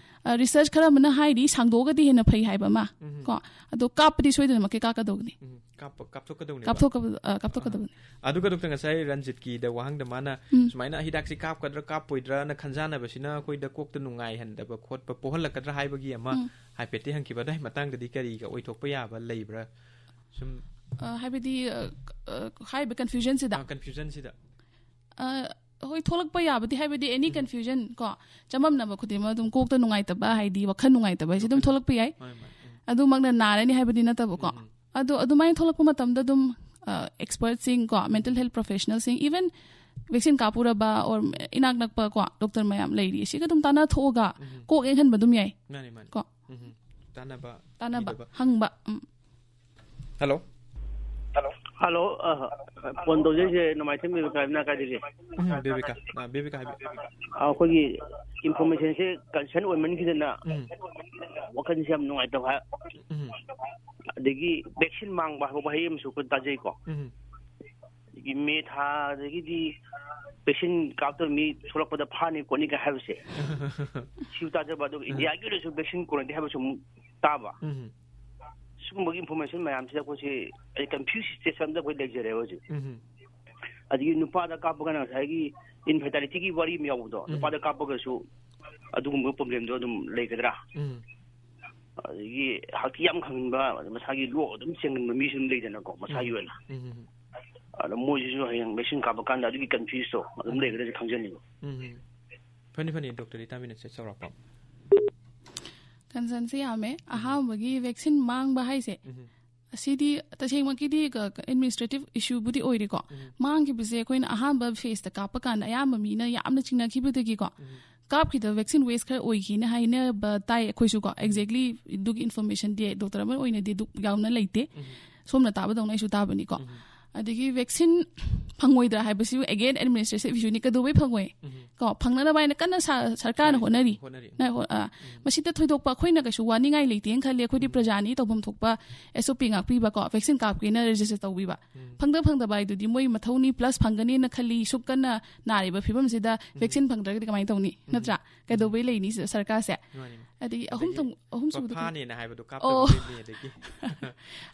ꯔꯤꯁꯔꯆ ꯈꯔ ꯑꯃꯅ ꯍꯥꯏꯔꯤ, ꯁꯥꯡꯗꯣꯛꯑꯒꯗꯤ ꯍꯦꯟꯅ ꯐꯩ ꯍꯥꯏꯕ ꯑꯃ꯫ ꯀꯣ, ꯑꯗꯣ ꯀꯥꯞꯄꯗꯤ ꯁꯣꯏꯗꯅꯃꯛꯀꯤ ꯀꯥꯞꯀꯗꯧꯕꯅꯤ꯫ ꯎꯝ, ꯀꯥꯞꯄ-, ꯀꯥꯞꯊꯣꯛꯀꯗꯧꯅꯦꯕ꯫ ꯀꯥꯞꯊꯣꯛꯀ-, ꯑ, ꯀꯥꯞꯊꯣꯛꯀꯗꯕꯅꯤ꯫ ꯑꯗꯨꯒ ꯗꯣꯛꯇꯔ, ꯉꯁꯥꯏ ꯔꯟꯖꯤꯠꯀꯤꯗ ꯋꯥꯍꯪꯗ ꯃꯥꯅ ꯁꯨꯃꯥꯏꯅ ꯍꯤꯗꯥꯛꯁꯤ ꯀꯥꯞꯀꯗ꯭ꯔꯥ ꯀꯥꯞꯄꯣꯏꯗ꯭ꯔꯥꯅ ꯈꯟꯖꯥꯟꯅꯕꯁꯤꯅ ꯑꯩꯈꯣꯏꯗ ꯀꯣꯛꯇ ꯅꯨꯡꯉꯥꯏꯍꯟꯗꯕ ꯈꯣꯠꯄ ꯄꯣꯛꯍꯜꯂꯛꯀꯗ꯭ꯔꯥ ꯍꯥꯏꯕꯒꯤ ꯑꯃ ꯍꯥꯏꯐꯦꯠꯇꯤ ꯍꯪꯈꯤꯕ꯫ ꯑꯗꯨꯒꯤ ꯃꯇꯥꯡꯗꯗꯤ ꯀꯔꯤꯒ ꯑꯣꯏꯊꯣꯛꯄ ꯌꯥꯕ ꯂꯩꯕ꯭ꯔꯥ? ꯁꯨꯝ ꯑ, ꯍꯥꯏꯕꯗꯤ, ꯑ, ꯑ, ꯍꯥꯏꯔꯤꯕ confusionꯁꯤꯗ? ꯀꯟꯐ꯭ꯌꯨꯖꯟꯁꯤꯗ? ꯑ, ꯍꯣꯏ, ꯊꯣꯛꯂꯛꯄ ꯌꯥꯕꯗꯤ, ꯍꯥꯏꯕꯗꯤ any confusion ꯀꯣ, ꯆꯃꯝꯅꯕ ꯈꯨꯗꯤꯡꯃꯛ ꯑꯗꯨꯝ ꯀꯣꯛꯇ ꯅꯨꯡꯉꯥꯏꯇꯕ, ꯍꯥꯏꯗꯤ ꯋꯥꯈꯜ ꯅꯨꯡꯉꯥꯏꯇꯕ ꯍꯥꯏꯁꯦ ꯑꯗꯨꯝ ꯊꯣꯛꯂꯛꯄ ꯌꯥꯏ꯫ ꯍꯣꯏ, ꯍꯣꯏ, ꯎꯝ. ꯑꯗꯨꯃꯛꯅ ꯅꯥꯔꯅꯤ ꯍꯥꯏꯕꯗꯤ ꯅꯠꯇꯕꯀꯣ꯫ ꯎꯝ. ꯑꯗꯣ ꯑꯗꯨꯃꯥꯏꯅ ꯊꯣꯛꯂꯛꯄ ꯃꯇꯝꯗ ꯑꯗꯨꯝ, ꯑ, expertꯁꯤꯡ ꯀꯣ, mental health professionalꯁꯤꯡ, even vaccine ꯀꯥꯞꯄꯨꯔꯕ or ꯏꯅꯥꯛ ꯅꯛꯄ ꯀꯣ, doctor ꯃꯌꯥꯝ ꯂꯩꯔꯤ, ꯁꯤꯒ ꯑꯗꯨꯝ ꯇꯥꯟꯅ ꯊꯣꯛꯑꯒ ꯎꯝ. ꯀꯣꯛ ꯌꯦꯡꯍꯟꯕ ꯑꯗꯨꯝ ꯌꯥꯏ ꯃꯥꯅꯤ, ꯃꯥꯅꯤ. ꯀꯣ꯫ ꯎꯝ. ꯇꯥꯟꯅꯕ ꯇꯥꯟꯅꯕ, ꯊꯤꯗꯕ. ꯍꯪꯕ꯫ ꯎꯝ. ꯍꯜꯂꯣ. ꯍꯜꯂꯣ, ꯑ, ꯐꯣꯟ ꯇꯧꯖꯩꯁꯦ ꯅꯣꯡꯃꯥꯏꯊꯦꯝ ꯕꯦꯕꯤꯀꯥ ꯍꯥꯏꯕꯅ ꯀꯥꯏꯗꯒꯤ? ꯎꯝ, ꯕꯦꯕꯤꯀꯥ. ꯑ, ꯕꯦꯕꯤꯀꯥ ꯍꯥꯏꯕꯤꯌꯨ. ꯑ, ꯑꯩꯈꯣꯏꯒꯤ informationꯁꯦ concern ꯑꯣꯏꯃꯟꯈꯤꯗꯅ ꯎꯝ. ꯋꯥꯈꯜꯁꯦ ꯌꯥꯝ ꯅꯨꯡꯉꯥꯏꯇꯕ ꯍꯥꯏ꯫ ꯎꯝ. ꯑꯗꯒꯤ vaccine ꯃꯥꯡꯕ ꯍꯥꯏꯕ ꯋꯥꯍꯩ ꯑꯃꯁꯨ ꯑꯩꯈꯣꯏ ꯇꯥꯖꯩꯀꯣ꯫ ꯎꯝ. ꯑꯗꯒꯤ ꯃꯦ ꯊꯥꯗꯒꯤꯗꯤ vaccine ꯀꯥꯞꯇꯕ ꯃꯤ ꯊꯣꯛꯂꯛꯄꯗ ꯐꯥꯅꯤ ꯈꯣꯠꯅꯤ ꯀꯥꯏ ꯍꯥꯏꯕꯁꯦ ꯁꯤꯁꯨ ꯇꯥꯖꯕ, ꯑꯗꯨꯒ Indiaꯒꯤ ꯑꯣꯏꯅꯁꯨ vaccine ꯀꯣꯟꯅꯗꯦ ꯍꯥꯏꯕꯁꯨ ꯑꯃꯨꯛ ꯇꯥꯕ꯫ ꯎꯝ. ꯁꯤꯒꯨꯝꯕꯒꯤ information ꯃꯌꯥꯝꯁꯤꯗ ꯑꯩꯈꯣꯏꯁꯦ ꯑꯩ confuse situation ꯑꯃꯗ ꯑꯩꯈꯣꯏ ꯂꯩꯖꯔꯦꯕ ꯍꯧꯖꯤꯛ꯫ ꯎꯝ. ꯑꯗꯒꯤ ꯅꯨꯄꯥꯗ ꯀꯥꯞꯄꯒꯅ ꯉꯁꯥꯏꯒꯤ inferiorityꯒꯤ ꯋꯥꯔꯤ ꯑꯃ ꯌꯥꯎꯕꯗꯣ, ꯎꯝ. ꯅꯨꯄꯥꯗ ꯀꯥꯞꯄꯒꯁꯨ ꯑꯗꯨꯒꯨꯝꯕ problemꯗꯣ ꯑꯗꯨꯝ ꯂꯩꯒꯗ꯭ꯔꯥ? ꯎꯝ. ꯑꯗꯒꯤ ꯍꯛꯊꯤ ꯌꯥꯝ ꯈꯪꯍꯟꯕ, ꯃꯁꯥꯒꯤ ꯂꯣꯛ ꯑꯗꯨꯝ ꯆꯦꯟꯒꯟꯕ ꯃꯤꯁꯨ ꯑꯗꯨꯝ ꯂꯩꯗꯅꯀꯣ, ꯃꯁꯥꯒꯤ ꯎꯝ. ꯑꯣꯏꯅ꯫ ꯎꯝ. ꯑꯗꯣ ꯃꯣꯏꯁꯤꯁꯨ ꯍꯌꯦꯡ vaccine ꯀꯥꯞꯄ ꯀꯥꯟꯗ ꯑꯗꯨꯒꯤ confuseꯇꯣ ꯑꯗꯨꯝ ꯎꯝ. ꯂꯩꯒꯗ꯭ꯔꯥ ꯈꯪꯖꯅꯤꯡꯕ꯫ ꯎꯝ. ꯐꯅꯤ, ꯐꯅꯤ, doctor ꯏꯇꯥꯃꯤꯅ ꯆꯦꯛ ꯆꯥꯎꯔꯥꯛꯄ. Concernsꯦ ꯌꯥꯝꯃꯦ꯫ ꯑꯍꯥꯟꯕꯒꯤ vaccine ꯃꯥꯡꯕ ꯍꯥꯏꯁꯦ, ꯎꯝ. ꯑꯁꯤꯗꯤ ꯇꯁꯦꯡꯃꯛꯀꯤꯗꯤ ꯀ-, ꯀ-, administrative issueꯕꯨꯗꯤ ꯑꯣꯏꯔꯦꯀꯣ꯫ ꯎꯝ. ꯃꯥꯡꯈꯤꯕꯁꯦ ꯑꯩꯈꯣꯏꯅ ꯑꯍꯥꯟꯕ phaseꯇ ꯀꯥꯞꯄ ꯀꯥꯟꯗ ꯑꯌꯥꯝꯕ ꯃꯤꯅ ꯌꯥꯝꯅ ꯆꯤꯡꯅꯈꯤꯕꯗꯒꯤꯀꯣ, ꯎꯝ. ꯀꯥꯞꯈꯤꯗꯕ vaccine waste ꯈꯔ ꯑꯣꯏꯈꯤꯅ ꯍꯥꯏꯅꯕ ꯇꯥꯏ ꯑꯩꯈꯣꯏꯁꯨꯀꯣ꯫ Exactly ꯑꯗꯨꯒꯤ informationꯗꯤ doctor ꯑꯃ ꯑꯣꯏꯅꯗꯤ ꯑꯗꯨ ꯌꯥꯝꯅ ꯂꯩꯇꯦ꯫ ꯎꯝ. ꯁꯣꯝꯅ ꯇꯥꯕꯗꯧꯅ ꯑꯩꯁꯨ ꯇꯥꯕꯅꯤꯀꯣ꯫ ꯎꯝ. ꯑꯗꯒꯤ vaccine ꯐꯪꯉꯣꯏꯗ꯭ꯔꯥ ꯍꯥꯏꯕꯁꯤꯁꯨ again administrative issueꯅꯤ꯫ ꯀꯩꯗꯧꯕꯩ ꯐꯪꯉꯣꯏ? ꯎꯝ. ꯀꯣ, ꯐꯪꯅꯅꯕ ꯍꯥꯏꯅ ꯀꯟꯅ ꯁ-, ꯁꯔꯀꯥꯔꯅ ꯍꯣꯠꯅꯔꯤ꯫ ꯍꯣꯠꯅꯔꯤ. ꯅ-, ꯍꯣ-, ꯑ, ꯎꯝ. ꯃꯁꯤꯗ ꯊꯣꯏꯗꯣꯛꯄ ꯑꯩꯈꯣꯏꯅ ꯀꯩꯁꯨ ꯋꯥꯅꯤꯡꯉꯥꯏ ꯂꯩꯇꯦꯅ ꯈꯜꯂꯤ꯫ ꯑꯩꯈꯣꯏꯗꯤ ꯎꯝ. ꯄ꯭ꯔꯖꯥꯅꯤ, ꯇꯧꯐꯝ ꯊꯣꯛꯄ SOP ꯉꯥꯛꯄꯤꯕꯀꯣ, vaccine ꯀꯥꯞꯀꯦꯅ register ꯇꯧꯕꯤꯕ꯫ ꯎꯝ. ꯐꯪꯗ ꯐꯪꯗꯕ ꯍꯥꯏꯗꯨꯗꯤ ꯃꯣꯏ ꯃꯊꯧꯅꯤ, plus ꯐꯪꯒꯅꯤꯅ ꯈꯜꯂꯤ꯫ ꯁꯨꯛ ꯀꯟꯅ ꯅꯥꯔꯤꯕ ꯐꯤꯕꯝꯁꯤꯗ vaccine ꯐꯪꯗ꯭ꯔꯒꯗꯤ ꯀꯃꯥꯏꯅ ꯇꯧꯅꯤ? ꯎꯝ. ꯅꯠꯇ꯭ꯔꯥ? ꯀꯩꯗꯧꯕꯩ ꯂꯩꯅꯤ ꯁꯤꯗ ꯁꯔꯀꯥꯔꯁꯦ? ꯃꯥꯅꯤ. ꯑꯗꯒꯤ ꯑꯗꯒꯤ ꯑꯍꯨꯝ ꯊꯣꯡ-, ꯑꯍꯨꯝ ꯁꯨꯕꯗ ꯐꯥꯅꯦꯅ ꯍꯥꯏꯕꯗꯣ ꯑꯣ. ꯀꯥꯞꯇꯕ ꯃꯤꯗꯒꯤ.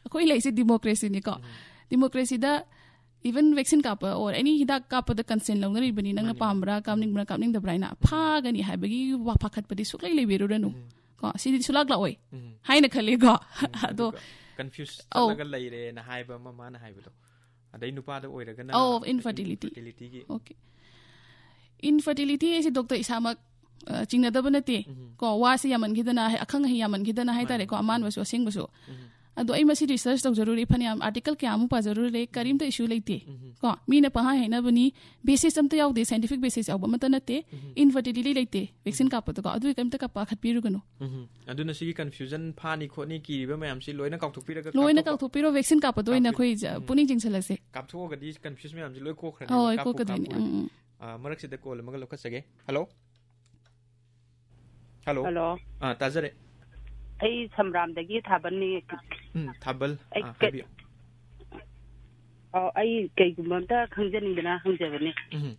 ꯑꯩꯈꯣꯏ ꯂꯩꯁꯦ democracyꯅꯤꯀꯣ꯫ ꯎꯝ. Democracyꯗ even vaccine ꯀꯥꯞꯄ or any ꯍꯤꯗꯥꯛ ꯀꯥꯞꯄꯗ consent ꯂꯧꯅꯔꯤꯕꯅꯤ, ꯅꯪꯅ ꯃꯥꯅꯤ, ꯃꯥꯅꯤ. ꯄꯥꯝꯕ꯭ꯔꯥ, ꯀꯥꯞꯅꯤꯡꯕ꯭ꯔꯥ, ꯀꯥꯞꯅꯤꯡꯗꯕ꯭ꯔꯥ ꯍꯥꯏꯅ꯫ ꯐꯥꯒꯅꯤ ꯍꯥꯏꯕꯒꯤ ꯋꯥ ꯄꯥꯈꯠꯄꯗꯤ ꯁꯨꯛꯂꯩ ꯂꯩꯕꯤꯔꯨꯔꯅꯨ꯫ ꯎꯝ. ꯀꯣ, ꯁꯤꯗꯤ ꯁꯨꯂꯥꯛ ꯂꯥꯛꯑꯣꯏ ꯎꯝ. ꯍꯥꯏꯅ ꯈꯜꯂꯤꯀꯣ꯫ ꯎꯝ. ꯑꯗꯣ ꯑꯗꯨꯒ ꯀꯟꯐ꯭ꯌꯨꯁ ꯑꯧ꯫ ꯆꯠꯂꯒ ꯂꯩꯔꯦꯅ ꯍꯥꯏꯕ ꯑꯃ ꯃꯥꯅ ꯍꯥꯏꯕꯗꯣ, ꯑꯗꯩ ꯅꯨꯄꯥꯗ ꯑꯣꯏꯔꯒꯅ ꯑꯧ, infertility. Infertilityꯒꯤ꯫ Okay. Infertility ꯍꯥꯏꯁꯦ ꯗꯣꯛꯇꯔ ꯏꯁꯥꯃꯛ, ꯑ, ꯆꯤꯡꯅꯗꯕ ꯅꯠꯇꯦ꯫ ꯎꯝ꯫ ꯀꯣ, ꯋꯥꯁꯦ ꯌꯥꯝꯃꯟꯈꯤꯗꯅ, ꯍꯥꯏ-, ꯑꯈꯪ ꯑꯍꯩ ꯌꯥꯝꯃꯟꯈꯤꯗꯅ ꯃꯥꯅꯦ, ꯍꯥꯏꯇꯥꯔꯦꯀꯣ, ꯃꯥꯅꯦ꯫ ꯑꯃꯥꯟꯕꯁꯨ ꯑꯁꯦꯡꯕꯁꯨ꯫ ꯎꯝ꯫ ꯑꯗꯣ ꯑꯩ ꯃꯁꯤ research ꯇꯧꯖꯔꯨꯔꯦ, ꯐꯅꯌꯥꯝ article ꯀꯌꯥ ꯑꯃ ꯄꯥꯖꯔꯨꯔꯦ, ꯀꯔꯤꯝꯇ issue ꯂꯩꯇꯦ꯫ ꯎꯝ꯫ ꯀꯣ, ꯃꯤꯅ ꯄꯪꯍꯥꯏ ꯍꯥꯏꯅꯕꯅꯤ, basis ꯑꯝꯇ ꯌꯥꯎꯗꯦ, scientific basis ꯌꯥꯎꯕ ꯑꯃꯠꯇ ꯅꯠꯇꯦ, ꯎꯝ꯫ Infertility ꯂꯩꯇꯦ, vaccine ꯎꯝ꯫ ꯀꯥꯞꯄꯗꯀꯣ, ꯑꯗꯨꯒꯤ ꯀꯔꯤꯝꯇ ꯀꯥꯞꯄ-, ꯄꯥꯈꯠꯄꯤꯔꯨꯒꯅꯨ꯫ ꯎꯝ꯫ ꯑꯗꯨꯅ ꯁꯤꯒꯤ confusion ꯐꯥꯅꯤ ꯈꯣꯠꯅꯤ ꯀꯤꯔꯤꯕ ꯃꯌꯥꯝꯁꯤ ꯂꯣꯏꯅ ꯀꯥꯎꯊꯣꯛꯄꯤꯔꯒ ꯂꯣꯏꯅ ꯀꯥꯞꯊꯣꯛꯄ-, ꯀꯥꯎꯊꯣꯛꯄꯤꯔꯣ, vaccine ꯀꯥꯞꯄꯗ ꯑꯣꯏꯅ ꯀꯥꯞꯄꯤ-, ꯑꯩꯈꯣꯏ ꯖ-, ꯎꯝ꯫ ꯄꯨꯛꯅꯤꯡ ꯆꯤꯡꯁꯤꯜꯂꯁꯦ꯫ ꯀꯥꯞꯊꯣꯛꯑꯒꯗꯤ confusion ꯃꯌꯥꯝꯁꯤ ꯂꯣꯏ ꯀꯣꯛꯈ꯭ꯔꯅꯤ, ꯍꯣꯏ, ꯀꯥꯞꯄꯨ ꯀꯣꯛꯀꯗꯣꯏꯅꯤ꯫ ꯀꯥꯞꯄꯨꯔꯗꯤ꯫ ꯎꯝ, ꯎꯝ꯫ ꯑ, ꯃꯔꯛꯁꯤꯗ call ꯑꯃꯒ ꯂꯧꯈꯠꯆꯒꯦ꯫ Hello? Hello? Hello? ꯑꯥ, ꯇꯥꯖꯔꯦ꯫ ꯑꯩ ꯁꯝꯕ꯭ꯔꯥꯝꯗꯒꯤ ꯊꯥꯕꯜꯅꯤ꯫ ꯎꯝ, ꯊꯥꯕꯜ꯫ ꯑꯩ ꯑꯥ, ꯀꯩ-, ꯍꯥꯏꯕꯤꯌꯨ꯫ ꯑꯣ, ꯑꯩ ꯀꯩꯒꯨꯝꯕ ꯑꯝꯇ ꯈꯪꯖꯅꯤꯡꯗꯅ ꯍꯪꯖꯕꯅꯤ꯫ ꯎꯝ꯫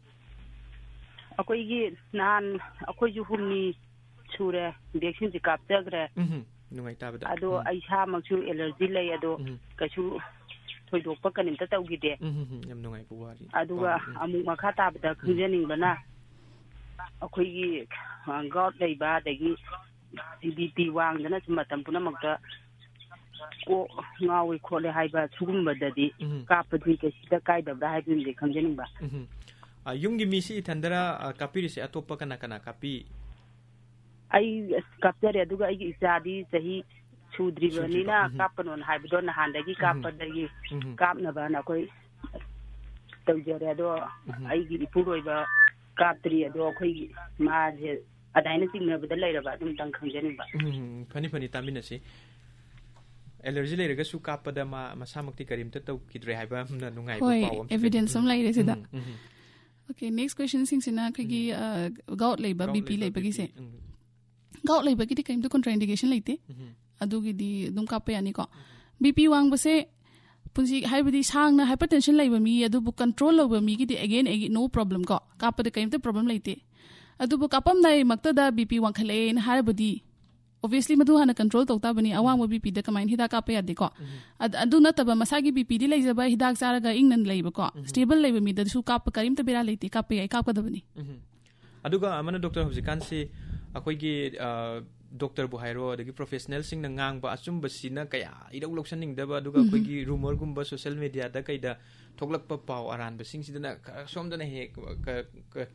ꯑꯩꯈꯣꯏꯒꯤ ꯅꯍꯥꯟ ꯑꯩꯈꯣꯏꯁꯨ ꯍꯨꯝꯅꯤ ꯁꯨꯔꯦ, vaccine ꯁꯦ ꯀꯥꯞꯆꯈ꯭ꯔꯦ꯫ ꯎꯝ, ꯅꯨꯡꯉꯥꯏꯇꯕꯗ꯫ ꯑꯗꯣ ꯎꯝ꯫ ꯑꯩ ꯏꯁꯥꯃꯛꯁꯨ allergy ꯂꯩ, ꯑꯗꯣ ꯎꯝ꯫ ꯀꯩꯁꯨ ꯊꯣꯏꯗꯣꯛꯄ ꯀꯔꯤꯝꯇ ꯇꯧꯈꯤꯗꯦ꯫ ꯎꯝ, ꯎꯝ, ꯎꯝ, ꯌꯥꯝ ꯅꯨꯡꯉꯥꯏꯕ ꯋꯥꯔꯤ꯫ ꯑꯗꯨꯒ ꯄꯥꯎꯅꯤ꯫ ꯎꯝ꯫ ꯑꯃꯨꯛ ꯃꯈꯥ ꯇꯥꯕꯗ ꯎꯝ꯫ ꯈꯪꯖꯅꯤꯡꯕꯅ, ꯑꯩꯈꯣꯏꯒꯤ, ꯑ, gout ꯂꯩꯕ, ꯑꯗꯒꯤ BP ꯋꯥꯡꯗꯅ ꯁꯨꯝ ꯃꯇꯝ ꯄꯨꯝꯅꯃꯛꯇ ꯀꯣꯛ ꯉꯥꯎꯏ ꯈꯣꯠꯂꯦ ꯍꯥꯏꯕ, ꯁꯤꯒꯨꯝꯕꯗꯗꯤ ꯎꯝ꯫ ꯀꯥꯞꯄꯗꯤ ꯀꯩꯁꯨ ꯀꯥꯏꯗꯕ꯭ꯔꯥ ꯍꯥꯏꯕꯗꯨꯃꯗꯤ ꯈꯪꯖꯅꯤꯡꯕ꯫ ꯎꯝ꯫ ꯑ, ꯌꯨꯝꯒꯤ ꯃꯤꯁꯤ ꯏꯊꯟꯗꯔ, ꯑ, ꯀꯥꯞꯄꯤꯔꯤꯁꯦ? ꯑꯇꯣꯞꯄ ꯀꯅꯥ ꯀꯅꯥ ꯀꯥꯞꯄꯤ? ꯑꯩ, ꯑꯁ, ꯀꯥꯞꯆꯔꯦ, ꯑꯗꯨꯒ ꯑꯩꯒꯤ ꯏꯆꯥꯗꯤ ꯆꯍꯤ ꯁꯨꯗ꯭ꯔꯤꯕꯅꯤꯅ ꯁꯨꯗ꯭ꯔꯤꯕ꯫ ꯎꯝ꯫ ꯀꯥꯞꯄꯅꯣꯅ ꯍꯥꯏꯕꯗꯣ ꯅꯍꯥꯟꯗꯒꯤ ꯎꯝ꯫ ꯀꯥꯞꯄꯗꯒꯤ ꯎꯝ꯫ ꯀꯥꯞꯅꯕꯅ ꯑꯩꯈꯣꯏ ꯇꯧꯖꯔꯦ꯫ ꯑꯗꯣ ꯎꯝ꯫ ꯑꯩꯒꯤ ꯏꯄꯨꯔꯣꯏꯕ ꯀꯥꯞꯇ꯭ꯔꯤ꯫ ꯑꯗꯣ ꯑꯩꯈꯣꯏꯒꯤ ꯃꯥꯁꯦ ꯑꯗꯨꯃꯥꯏꯅ ꯆꯤꯡꯅꯕꯗ ꯂꯩꯔꯕ, ꯑꯗꯨꯝꯇꯪ ꯈꯪꯖꯅꯤꯡꯕ꯫ ꯎꯝ, ꯐꯅꯤ, ꯐꯅꯤ, ꯇꯥꯃꯤꯟꯅꯁꯤ꯫ Allergy ꯂꯩꯔꯒꯁꯨ ꯀꯥꯞꯄꯗ ꯃꯥ ꯃꯁꯥꯃꯛꯇꯤ ꯀꯔꯤꯝꯇ ꯇꯧꯈꯤꯗ꯭ꯔꯦ ꯍꯥꯏꯕ ꯑꯃꯅ ꯅꯨꯡꯉꯥꯏꯕ ꯍꯣꯏ, ꯄꯥꯎ ꯑꯃꯁꯨ ꯂꯩ꯫ Evidence ꯑꯃ ꯎꯝ, ꯂꯩꯔꯦ ꯁꯤꯗ꯫ ꯎꯝ, ꯎꯝ, ꯎꯝ꯫ Okay, next question ꯁꯤꯡꯁꯤꯅ ꯑꯩꯈꯣꯏꯒꯤ, ꯎꯝ꯫ ꯑ, gout ꯂꯩꯕ, gout BP ꯂꯩꯕ, ꯂꯩꯕꯒꯤꯁꯦ꯫ BP, ꯎꯝ꯫ Gout ꯂꯩꯕꯒꯤꯗꯤ ꯀꯔꯤꯝꯇ contraindication ꯂꯩꯇꯦ꯫ ꯎꯝ꯫ ꯑꯗꯨꯒꯤꯗꯤ ꯑꯗꯨꯝ ꯀꯥꯞꯄ ꯌꯥꯅꯤꯀꯣ꯫ BP ꯋꯥꯡꯕꯁꯦ ꯄꯨꯟꯁꯤ, ꯍꯥꯏꯕꯗꯤ ꯁꯥꯡꯅ hypertension ꯂꯩꯕ ꯃꯤ, ꯑꯗꯨꯕꯨ control ꯂꯧꯕ ꯃꯤꯒꯤꯗꯤ again, again, no problem ꯀꯣ, ꯀꯥꯞꯄꯗ ꯀꯔꯤꯝꯇ problem ꯂꯩꯇꯦ꯫ ꯑꯗꯨꯕꯨ ꯀꯥꯞꯄꯝꯗꯥꯏꯃꯛꯇꯗ BP ꯋꯥꯡꯈꯠꯂꯛꯑꯦꯅ ꯍꯥꯏꯔꯕꯗꯤ, obviously ꯃꯗꯨ ꯍꯥꯟꯅ control ꯇꯧ ꯇꯥꯕꯅꯤ꯫ ꯑꯋꯥꯡꯕ ꯎꯝ꯫ BPꯗ ꯀꯃꯥꯏꯅ ꯍꯤꯗꯥꯛ ꯀꯥꯞꯄ ꯌꯥꯗꯦꯀꯣ? ꯎꯝ꯫ ꯑꯗ-, ꯑꯗꯨ ꯅꯠꯇꯕ ꯃꯁꯥꯒꯤ BPꯗꯤ ꯂꯩꯖꯕ, ꯍꯤꯗꯥꯛ ꯆꯥꯔꯒ ꯏꯪꯅ ꯂꯩꯕꯀꯣ, ꯎꯝ꯫ Stable ꯂꯩꯕ ꯃꯤꯗꯁꯨ ꯀꯥꯞꯄ ꯀꯔꯤꯝꯇ ꯕꯦꯔꯥ ꯂꯩꯇꯦ, ꯀꯥꯞꯄ ꯌꯥꯏ, ꯀꯥꯞꯀꯗꯕꯅꯤ꯫ ꯎꯝ꯫ ꯑꯗꯨꯒ ꯑꯃꯅ, ꯗꯣꯛꯇꯔ, ꯍꯧꯖꯤꯛꯀꯥꯟꯁꯤ ꯑꯩꯈꯣꯏꯒꯤ, ꯑ, ꯗꯣꯛꯇꯔꯕꯨ ꯍꯥꯏꯔꯣ, ꯑꯗꯒꯤ ꯄ꯭ꯔꯣꯐꯦꯁꯅꯦꯜꯁꯤꯡꯅ ꯉꯥꯡꯕ ꯑꯆꯨꯝꯕꯁꯤꯅ ꯀꯌꯥ ꯏꯔꯧ ꯂꯧꯁꯟꯅꯤꯡꯗꯕ, ꯑꯗꯨꯒ ꯑꯩꯈꯣꯏꯒꯤ ꯔꯨꯃꯔꯒꯨꯝꯕ ꯁꯣꯁꯦꯜ ꯃꯦꯗꯤꯌꯥꯗ ꯀꯩꯗ ꯊꯣꯛꯂꯛꯄ ꯄꯥꯎ ꯑꯔꯥꯟꯕꯁꯤꯡꯁꯤꯗꯅ ꯈꯔ ꯁꯣꯝꯗꯅ ꯍꯦꯛ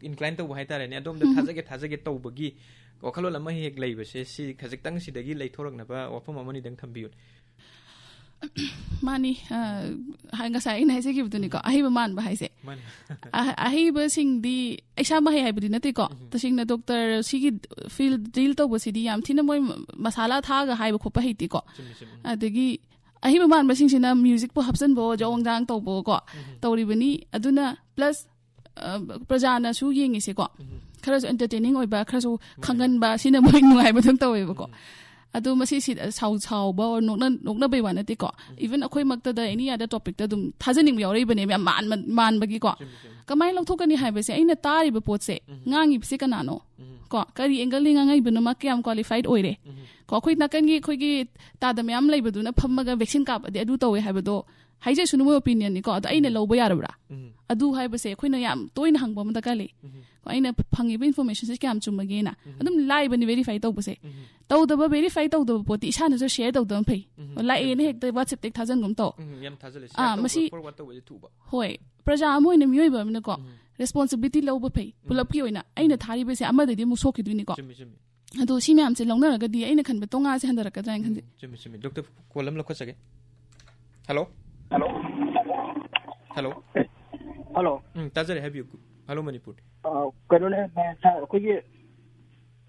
ꯏꯟꯀ꯭ꯂꯥꯏꯟ ꯇꯧꯕ ꯍꯥꯏꯇꯥꯔꯦꯅꯦ, ꯑꯗꯣꯝꯗ ꯊꯥꯖꯒꯦ ꯊꯥꯖꯒꯦ ꯇꯧꯕꯒꯤ ꯋꯥꯈꯜꯂꯣꯟ ꯑꯃ ꯍꯦꯛ ꯂꯩꯕꯁꯦ, ꯁꯤ ꯈꯖꯤꯛꯇꯪ ꯁꯤꯗꯒꯤ ꯂꯩꯊꯣꯔꯛꯅꯕ ꯋꯥꯐꯝ ꯑꯃꯅꯤꯗꯪ ꯊꯝꯕꯤꯌꯨ꯫ ꯃꯥꯅꯤ꯫ ꯑ, ꯍꯥꯏ- ꯉꯁꯥꯏ ꯑꯩꯅ ꯍꯥꯏꯖꯈꯤꯕꯗꯨꯅꯤꯀꯣ, ꯑꯍꯩꯕ ꯃꯥꯟꯕ ꯍꯥꯏꯁꯦ꯫ ꯃꯥꯅꯤ꯫ ꯑ- ꯑꯍꯩꯕꯁꯤꯡꯗꯤ, ꯑꯩ ꯏꯁꯥꯃꯛ ꯍꯩ ꯍꯥꯏꯕꯗꯤ ꯅꯠꯇꯦꯀꯣ, ꯇꯁꯦꯡꯅ ꯗꯣꯛꯇꯔ ꯁꯤꯒꯤ ꯐꯤꯜ ꯗꯤꯜ ꯇꯧꯕꯁꯤꯗꯤ ꯌꯥꯝ ꯊꯤꯅ ꯃꯣꯏ ꯃꯁꯥꯂꯥ ꯊꯥꯛꯑꯒ ꯍꯥꯏꯕ ꯈꯣꯠꯄ ꯍꯩꯇꯦꯀꯣ꯫ ꯆꯨꯝꯃꯤ, ꯆꯨꯝꯃꯤ꯫ ꯑꯗꯒꯤ ꯑꯍꯩꯕ ꯃꯥꯟꯕꯁꯤꯡꯁꯤꯅ ꯃ꯭ꯌꯨꯖꯤꯛꯄꯨ ꯍꯥꯞꯆꯤꯟꯕꯣ, ꯖꯑꯣꯡ ꯖꯥꯡ ꯇꯧꯕꯀꯣ ꯇꯧꯔꯤꯕꯅꯤ꯫ ꯑꯗꯨꯅ ꯄ꯭ꯂꯁ ꯄ꯭ꯔꯖꯥꯅꯁꯨ ꯌꯦꯡꯉꯤꯁꯦꯀꯣ, ꯈꯔꯁꯨ ꯑꯦꯟꯇꯔꯇꯦꯅꯤꯡ ꯑꯣꯏꯕ, ꯈꯔꯁꯨ ꯈꯪꯍꯟꯕ, ꯁꯤꯅ ꯃꯣꯏ ꯅꯨꯡꯉꯥꯏꯕꯗꯧ ꯇꯧꯋꯦꯕꯀꯣ꯫ ꯑꯗꯣ ꯃꯁꯤ ꯁꯤ ꯁꯥꯎ ꯁꯥꯎꯕ or ꯅꯣꯛꯅ- ꯅꯣꯛꯅꯕꯩ ꯋꯥ ꯅꯠꯇꯦꯀꯣ꯫ ꯏꯚꯟ ꯑꯩꯈꯣꯏꯃꯛꯇꯗ ꯑꯦꯅꯤ ꯑꯗꯔ ꯇꯣꯄꯤꯛꯇ ꯑꯗꯨꯝ ꯊꯥꯖꯅꯤꯡꯕ ꯌꯥꯎꯔꯛꯏꯕꯅꯦꯕ, ꯌꯥꯝ ꯃꯥꯟꯕ- ꯃꯥꯟꯕꯒꯤꯀꯣ꯫ ꯀꯃꯥꯏꯅ ꯂꯧꯊꯣꯛꯀꯅꯤ ꯍꯥꯏꯕꯁꯦ, ꯑꯩꯅ ꯇꯥꯔꯤꯕ ꯄꯣꯠꯁꯦ, ꯉꯥꯡꯉꯤꯕꯁꯦ ꯀꯅꯥꯅꯣ, ꯀꯣ, ꯀꯔꯤ ꯑꯦꯡꯒꯜꯗꯒꯤ ꯉꯥꯡꯉꯛꯏꯕꯅꯣ, ꯃꯥ ꯀꯌꯥꯝ ꯀ꯭ꯋꯥꯂꯤꯐꯥꯏꯠ ꯑꯣꯏꯔꯦ, ꯀꯣ, ꯑꯩꯈꯣꯏ ꯅꯥꯀꯟꯒꯤ ꯑꯩꯈꯣꯏꯒꯤ ꯇꯥꯗ ꯃꯌꯥꯝ ꯂꯩꯕꯗꯨꯅ ꯐꯝꯃꯒ ꯚꯦꯛꯁꯤꯟ ꯀꯥꯞꯄꯗꯤ ꯑꯗꯨ ꯇꯧꯋꯦ ꯍꯥꯏꯕꯗꯣ ꯍꯥꯏꯖꯁꯅꯨ, ꯃꯣꯏ ꯑꯣꯄꯤꯅꯤꯌꯟꯅꯤꯀꯣ, ꯑꯗꯣ ꯑꯩꯅ ꯂꯧꯕ ꯌꯥꯔꯕ꯭ꯔꯥ? ꯑꯗꯨ ꯍꯥꯏꯕꯁꯦ ꯑꯩꯈꯣꯏꯅ ꯌꯥꯝ ꯇꯣꯏꯅ ꯍꯪꯕ ꯑꯃ ꯗꯔꯀꯥꯔ ꯂꯩ꯫ ꯀꯣ, ꯑꯩꯅ ꯐꯪꯉꯤꯕ ꯏꯟꯐꯣꯔꯃꯦꯁꯟꯁꯦ ꯀꯌꯥꯝ ꯆꯨꯝꯃꯒꯦꯅ ꯑꯗꯨꯝ ꯂꯥꯏꯕꯅꯤ ꯚꯦꯔꯤꯐꯥꯏ ꯇꯧꯕꯁꯦ꯫ ꯇꯧꯗꯕ, ꯚꯦꯔꯤꯐꯥꯏ ꯇꯧꯗꯕ ꯄꯣꯠꯇꯤ ꯏꯁꯥꯅꯁꯨ ꯁꯦꯌꯔ ꯇꯧꯗꯕ ꯐꯩ꯫ ꯂꯥꯛꯑꯦꯅ ꯍꯦꯛꯇ ꯋꯥꯆꯦꯞꯇ ꯊꯥꯖꯤꯟꯒꯨꯝ ꯇꯧ꯫ ꯎꯝ, ꯌꯥꯝ ꯊꯥꯖꯜꯂꯦ꯫ ꯑꯥ, ꯁꯦꯌꯔ ꯃꯁꯤ ꯐꯣꯔꯋꯥꯔꯗ ꯇꯧꯕꯁꯦ ꯊꯨꯕ꯫ ꯍꯣꯏ, ꯄ꯭ꯔꯖꯥ ꯑꯃ ꯑꯣꯏꯅ, ꯃꯤꯑꯣꯏꯕ ꯑꯃꯅꯀꯣ, ꯔꯦꯁꯄꯣꯟꯁꯤꯕꯤꯂꯤꯇꯤ ꯂꯧꯕ ꯐꯩ꯫ ꯄꯨꯂꯞꯀꯤ ꯑꯣꯏꯅ ꯑꯩꯅ ꯊꯥꯔꯤꯕꯁꯦ ꯑꯃꯗꯩꯗꯤ ꯑꯃꯨꯛ ꯁꯣꯛꯈꯤꯗꯣꯏꯅꯤꯀꯣ꯫ ꯆꯨꯝꯃꯤ, ꯆꯨꯝꯃꯤ꯫ ꯑꯗꯣ ꯁꯤ ꯃꯌꯥꯝꯁꯦ ꯂꯧꯅꯔꯒꯗꯤ ꯑꯩꯅ ꯈꯟꯕ ꯇꯣꯉꯥꯁꯦ ꯍꯟꯊꯔꯛꯀꯗ꯭ꯔꯥ ꯍꯥꯏꯅ ꯈꯟꯖꯩ꯫ ꯆꯨꯝꯃꯤ, ꯆꯨꯝꯃꯤ꯫ ꯗꯣꯛꯇꯔ, ꯀꯣꯜ ꯑꯃ ꯂꯧꯈꯠꯆꯒꯦ꯫ ꯍꯜꯂꯣ꯫ ꯍꯜꯂꯣ꯫ ꯍꯜꯂꯣ꯫ ꯎꯝ, ꯇꯥꯖꯔꯦ, ꯍꯥꯏꯕꯤꯌꯨ꯫ ꯍꯜꯂꯣ, ꯃꯅꯤꯄꯨꯔ꯫ ꯑ, ꯀꯩꯅꯣꯅꯦ, ꯁꯥꯔ, ꯑꯩꯈꯣꯏꯒꯤ,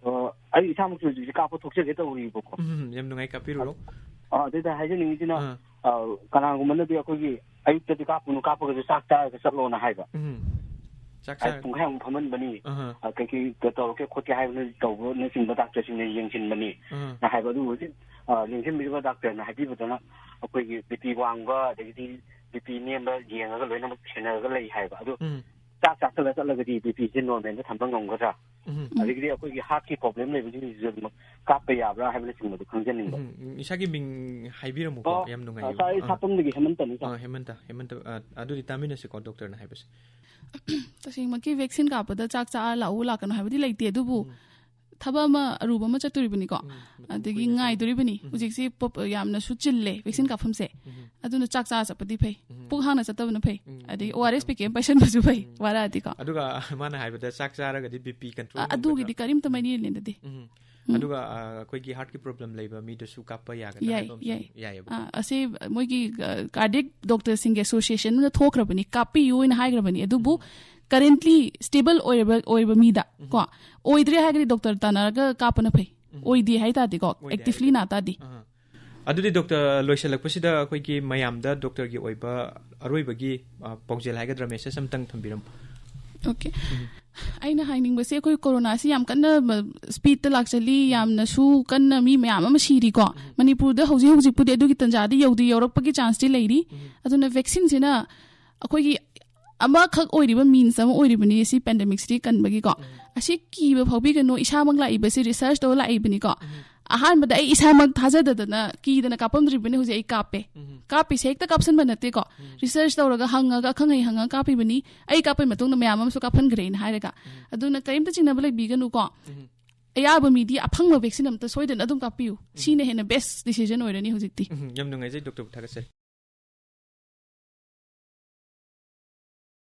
ꯑ, ꯑꯩ ꯏꯁꯥꯃꯛꯁꯨ ꯍꯧꯖꯤꯛꯁꯦ ꯀꯥꯞꯄ ꯊꯣꯛꯆꯒꯦ ꯇꯧꯔꯤꯕꯀꯣ꯫ ꯎꯝ, ꯌꯥꯝ ꯅꯨꯡꯉꯥꯏ, ꯀꯥꯞꯄꯤꯔꯨꯔꯣ꯫ ꯑ, ꯑꯗꯨꯗ ꯍꯥꯏꯖꯅꯤꯡꯉꯤꯁꯤꯅ, ꯑꯥ꯫ ꯑ, ꯀꯅꯥꯒꯨꯝꯕꯅꯗꯤ ꯑꯩꯈꯣꯏꯒꯤ ꯑꯌꯨꯛꯇꯗꯤ ꯀꯥꯞꯄꯨꯅꯨ, ꯀꯥꯞꯄꯒꯁꯨ ꯆꯥꯛ ꯆꯥꯔꯒ ꯆꯠꯂꯣꯅ ꯍꯥꯏꯕ꯫ ꯎꯝ꯫ ꯆꯥꯛ ꯑꯩ ꯆꯥꯔ- ꯄꯨꯡꯈꯥꯏꯃꯨꯛ ꯐꯝꯍꯟꯕꯅꯤ, ꯑꯍꯥ꯫ ꯑ, ꯀꯩꯀꯩ ꯇꯧꯔꯛꯀꯦ ꯈꯣꯠꯀꯦ ꯍꯥꯏꯕꯅꯆꯤꯡꯕ ꯗꯥꯛꯇꯔꯁꯤꯡꯅ ꯌꯦꯡꯁꯤꯟꯕꯅꯤ ꯑꯍꯥ꯫ ꯅ ꯍꯥꯏꯕ꯫ ꯑꯗꯨꯕꯨ ꯍꯧꯖꯤꯛ, ꯑ, ꯂꯦꯡꯁꯤꯟꯕꯤꯔꯤꯕ ꯗꯥꯛꯇꯔꯅ ꯍꯥꯏꯕꯤꯕꯗꯅ ꯑꯩꯈꯣꯏꯒꯤ ꯕꯤ ꯄꯤ ꯋꯥꯡꯕ, ꯑꯗꯒꯤꯗꯤ ꯕꯤ ꯄꯤ ꯅꯦꯝꯕ ꯌꯦꯡꯉꯒ ꯂꯣꯏꯅꯃꯛ ꯁꯦꯟꯅꯔꯒ ꯂꯩ ꯍꯥꯏꯕ꯫ ꯑꯗꯨ ꯎꯝ꯫ ꯆꯥꯛ ꯆꯥꯁꯤꯜꯂ ꯆꯠꯂꯒꯗꯤ ꯕꯤ ꯄꯤꯁꯦ ꯅꯣꯔꯃꯦꯜꯗ ꯊꯝꯕ ꯉꯝꯒꯗ꯭ꯔꯥ? ꯎꯝ꯫ ꯑꯗꯒꯤꯗꯤ ꯑꯩꯈꯣꯏꯒꯤ ꯍꯥꯔꯠꯀꯤ ꯄ꯭ꯔꯣꯕ꯭ꯂꯦꯝ ꯂꯩꯕꯁꯤꯡꯁꯤꯁꯨ ꯑꯗꯨꯝ ꯀꯥꯞꯄ ꯌꯥꯕ꯭ꯔꯥ ꯍꯥꯏꯕꯅꯆꯤꯡꯕꯗꯨ ꯈꯪꯖꯅꯤꯡꯕ꯫ ꯎꯝ, ꯏꯁꯥꯒꯤ ꯃꯤꯡ ꯍꯥꯏꯕꯤꯔꯝꯃꯨꯀꯣ, ꯑꯣ, ꯌꯥꯝ ꯑ, ꯅꯨꯡꯉꯥꯏꯌꯦ꯫ ꯁꯥꯔ, ꯑꯩ ꯑꯥ꯫ ꯁꯥꯄꯝꯗꯒꯤ ꯍꯦꯃꯟꯇꯅꯤ, ꯁꯥꯔ꯫ ꯑꯥ, ꯍꯦꯃꯟꯇ, ꯍꯦꯃꯟꯇ, ꯑꯥ, ꯑꯗꯨꯗꯤ ꯇꯥꯃꯤꯟꯅꯁꯤꯀꯣ, ꯗꯣꯛꯇꯔꯅ ꯍꯥꯏꯕꯁꯦ꯫ ꯇꯁꯦꯡꯃꯛꯀꯤ ꯚꯦꯛꯁꯤꯟ ꯀꯥꯞꯄꯗ ꯆꯥꯛ ꯆꯥꯔ ꯂꯥꯛꯎ ꯂꯥꯛꯀꯅꯨ ꯍꯥꯏꯕꯗꯤ ꯂꯩꯇꯦ, ꯑꯗꯨꯕꯨ ꯊꯕꯛ ꯑꯃ ꯑꯔꯨꯕ ꯑꯃ ꯆꯠꯇꯣꯔꯤꯕꯅꯤꯀꯣ꯫ ꯎꯝ, ꯃꯇꯝ ꯑꯗꯒꯤ ꯀꯨꯏꯅ ꯉꯥꯏꯗꯣꯔꯤꯕꯅꯤ꯫ ꯎꯝ꯫ ꯍꯧꯖꯤꯛꯁꯤ ꯄꯣꯞ-, ꯌꯥꯝꯅꯁꯨ ꯆꯤꯜꯂꯦ ꯚꯦꯛꯁꯤꯟ ꯎꯝ꯫ ꯀꯥꯞꯐꯝꯁꯦ꯫ ꯎꯝ꯫ ꯑꯗꯨꯅ ꯆꯥꯛ ꯆꯥ ꯆꯠꯄꯗꯤ ꯐꯩ꯫ ꯎꯝ꯫ ꯄꯨꯛ ꯍꯥꯡꯅ ꯆꯠꯇꯕꯅ ꯐꯩ꯫ ꯎꯝ꯫ ꯑꯗꯒꯤ ꯑꯣ ꯑꯥꯔ ꯑꯦꯁ ꯄꯦꯀꯦꯠ ꯑꯃ ꯄꯥꯏꯁꯟꯕꯁꯨ ꯐꯩ, ꯎꯝ꯫ ꯋꯥꯔꯛꯑꯗꯤꯀꯣ꯫ ꯑꯗꯨꯒ ꯃꯥꯅ ꯍꯥꯏꯕꯗ ꯆꯥꯛ ꯆꯥꯔꯒꯗꯤ ꯕꯤ ꯄꯤ ꯀꯟꯇ꯭ꯔꯣꯜ ꯑ, ꯑꯗꯨꯒꯤꯗꯤ ꯀꯔꯤꯝꯇ ꯃꯔꯤ ꯂꯩꯅꯗꯦ꯫ ꯎꯝ꯫ ꯎꯝ꯫ ꯑꯗꯨꯒ, ꯑ, ꯑꯩꯈꯣꯏꯒꯤ ꯍꯥꯔꯠꯀꯤ ꯄ꯭ꯔꯣꯕ꯭ꯂꯦꯝ ꯂꯩꯕ ꯃꯤꯗꯁꯨ ꯀꯥꯞꯄ ꯌꯥꯒꯗ꯭ꯔꯥ ꯌꯥꯏ, ꯍꯥꯏꯕ ꯑꯃꯁꯨ ꯌꯥꯏ꯫ ꯌꯥꯏꯌꯦꯕꯀꯣ꯫ ꯑ, ꯑꯁꯤ ꯃꯣꯏꯒꯤ, ꯑ, ꯀꯥꯔꯗꯤꯌꯛ ꯗꯣꯛꯇꯔꯁꯤꯡꯒꯤ ꯑꯦꯁꯣꯁꯤꯌꯦꯁꯟꯅ ꯊꯣꯛꯈ꯭ꯔꯕꯅꯤ, ꯀꯥꯞꯄꯤꯌꯨ ꯍꯥꯏꯅ ꯍꯥꯏꯈ꯭ꯔꯕꯅꯤ꯫ ꯑꯗꯨꯕꯨ ꯎꯝ꯫ ꯀꯔꯦꯟꯠꯂꯤ ꯁ꯭ꯇꯦꯕꯜ ꯑꯣꯏꯔꯕ, ꯑꯣꯏꯕ ꯃꯤꯗ ꯎꯝ꯫ ꯀꯣ, ꯑꯣꯏꯗ꯭ꯔꯦ ꯍꯥꯏꯔꯒꯗꯤ ꯗꯣꯛꯇꯔ ꯇꯥꯟꯅꯔꯒ ꯀꯥꯞꯄꯅ ꯐꯩ꯫ ꯎꯝ꯫ ꯑꯣꯏꯗꯦ ꯍꯥꯏ ꯇꯥꯔꯗꯤꯀꯣ, ꯑꯣꯏꯗꯦ ꯑꯦꯛꯇꯤꯚꯂꯤ ꯍꯥꯏꯔꯒꯗꯤ꯫ ꯅꯥ ꯇꯥꯔꯗꯤ꯫ ꯑꯍꯥ꯫ ꯑꯗꯨꯗꯤ ꯗꯣꯛꯇꯔ, ꯂꯣꯏꯁꯤꯜꯂꯛꯄꯁꯤꯗ ꯑꯩꯈꯣꯏꯒꯤ ꯃꯌꯥꯝꯗ ꯗꯣꯛꯇꯔꯒꯤ ꯑꯣꯏꯕ ꯑꯔꯣꯏꯕꯒꯤ, ꯑ, ꯄꯥꯎꯖꯦꯜ ꯍꯥꯏꯒꯗ꯭ꯔꯥ, ꯃꯦꯁꯦꯖ ꯑꯝꯇꯪ ꯊꯝꯕꯤꯔꯝꯃꯨ꯫ ꯑꯣꯀꯦ꯫ ꯎꯝ꯫ ꯑꯩꯅ ꯍꯥꯏꯅꯤꯡꯕꯁꯦ, ꯑꯩꯈꯣꯏ ꯀꯣꯔꯣꯅꯥꯁꯤ ꯌꯥꯝ ꯀꯟꯅ, ꯃ-, ꯁ꯭ꯄꯤꯗꯇ ꯂꯥꯛꯆꯜꯂꯤ, ꯎꯝ꯫ ꯌꯥꯝꯅꯁꯨ ꯀꯟꯅ ꯃꯤ ꯃꯌꯥꯝ ꯑꯃ ꯁꯤꯔꯤꯀꯣ꯫ ꯎꯝ꯫ ꯃꯅꯤꯄꯨꯔꯗ ꯍꯧꯖꯤꯛ ꯍꯧꯖꯤꯛꯄꯨꯗꯤ ꯑꯗꯨꯒꯤ ꯇꯟꯖꯥꯗꯤ ꯌꯧꯗꯤ ꯌꯧꯔꯛꯄꯒꯤ ꯆꯥꯟꯁꯇꯤ ꯂꯩꯔꯤ꯫ ꯎꯝ꯫ ꯑꯗꯨꯅ ꯚꯦꯛꯁꯤꯟꯁꯤꯅ ꯑꯩꯈꯣꯏꯒꯤ ꯑꯃꯈꯛ ꯑꯣꯏꯔꯤꯕ ꯃꯤꯟꯁ ꯑꯃ ꯑꯣꯏꯔꯤꯕꯅꯤ ꯁꯤ ꯄꯦꯟꯗꯦꯃꯤꯛꯁꯤꯗꯤ ꯀꯟꯕꯒꯤꯀꯣ꯫ ꯎꯝ꯫ ꯑꯁꯤ ꯀꯤꯕ ꯐꯥꯎꯕꯤꯒꯅꯨ, ꯏꯁꯥꯃꯛ ꯂꯥꯛꯏꯕꯁꯤ ꯔꯤꯁꯔꯆ ꯇꯧꯔ ꯂꯥꯛꯏꯕꯅꯤꯀꯣ꯫ ꯎꯝ꯫ ꯑꯍꯥꯟꯕꯗ ꯑꯩ ꯏꯁꯥꯃꯛ ꯊꯥꯖꯗꯗꯅ ꯀꯤꯗꯅ ꯀꯥꯞꯄꯝꯗ꯭ꯔꯤꯕꯅꯤ, ꯍꯧꯖꯤꯛ ꯑꯩ ꯀꯥꯞꯄꯦ꯫ ꯎꯝ꯫ ꯀꯥꯞꯄꯤꯁꯦ ꯍꯦꯛꯇ ꯀꯥꯞꯁꯟꯕ ꯅꯠꯇꯦꯀꯣ꯫ ꯎꯝ꯫ ꯔꯤꯁꯔꯆ ꯇꯧꯔꯒ ꯍꯪꯉꯒ ꯑꯈꯪ ꯑꯍꯩ ꯍꯪꯉꯒ ꯀꯥꯞꯄꯤꯕꯅꯤ꯫ ꯑꯩ ꯀꯥꯞꯄꯩ ꯃꯇꯨꯡꯗ ꯃꯌꯥꯝ ꯑꯃꯁꯨ ꯀꯥꯞꯍꯟꯈ꯭ꯔꯦꯅ ꯍꯥꯏꯔꯒ꯫ ꯎꯝ꯫ ꯑꯗꯨꯅ ꯀꯔꯤꯝꯇ ꯆꯤꯡꯅꯕ ꯂꯩꯕꯤꯒꯅꯨꯀꯣ꯫ ꯎꯝ꯫ ꯑꯌꯥꯕ ꯃꯤꯗꯤ ꯑꯐꯪꯕ ꯚꯦꯛꯁꯤꯟ ꯑꯝꯇ ꯁꯣꯏꯗꯅ ꯑꯗꯨꯝ ꯀꯥꯞꯄꯤꯌꯨ꯫ ꯎꯝ꯫ ꯁꯤꯅ ꯍꯦꯟꯅ ꯕꯦꯁ ꯗꯤꯁꯤꯖꯟ ꯑꯣꯏꯔꯅꯤ ꯍꯧꯖꯤꯛꯇꯤ꯫ ꯎꯝ, ꯌꯥꯝ ꯅꯨꯡꯉꯥꯏꯖꯩ, ꯗꯣꯛꯇꯔꯕꯨ ꯊꯥꯒꯠꯆꯔꯤ꯫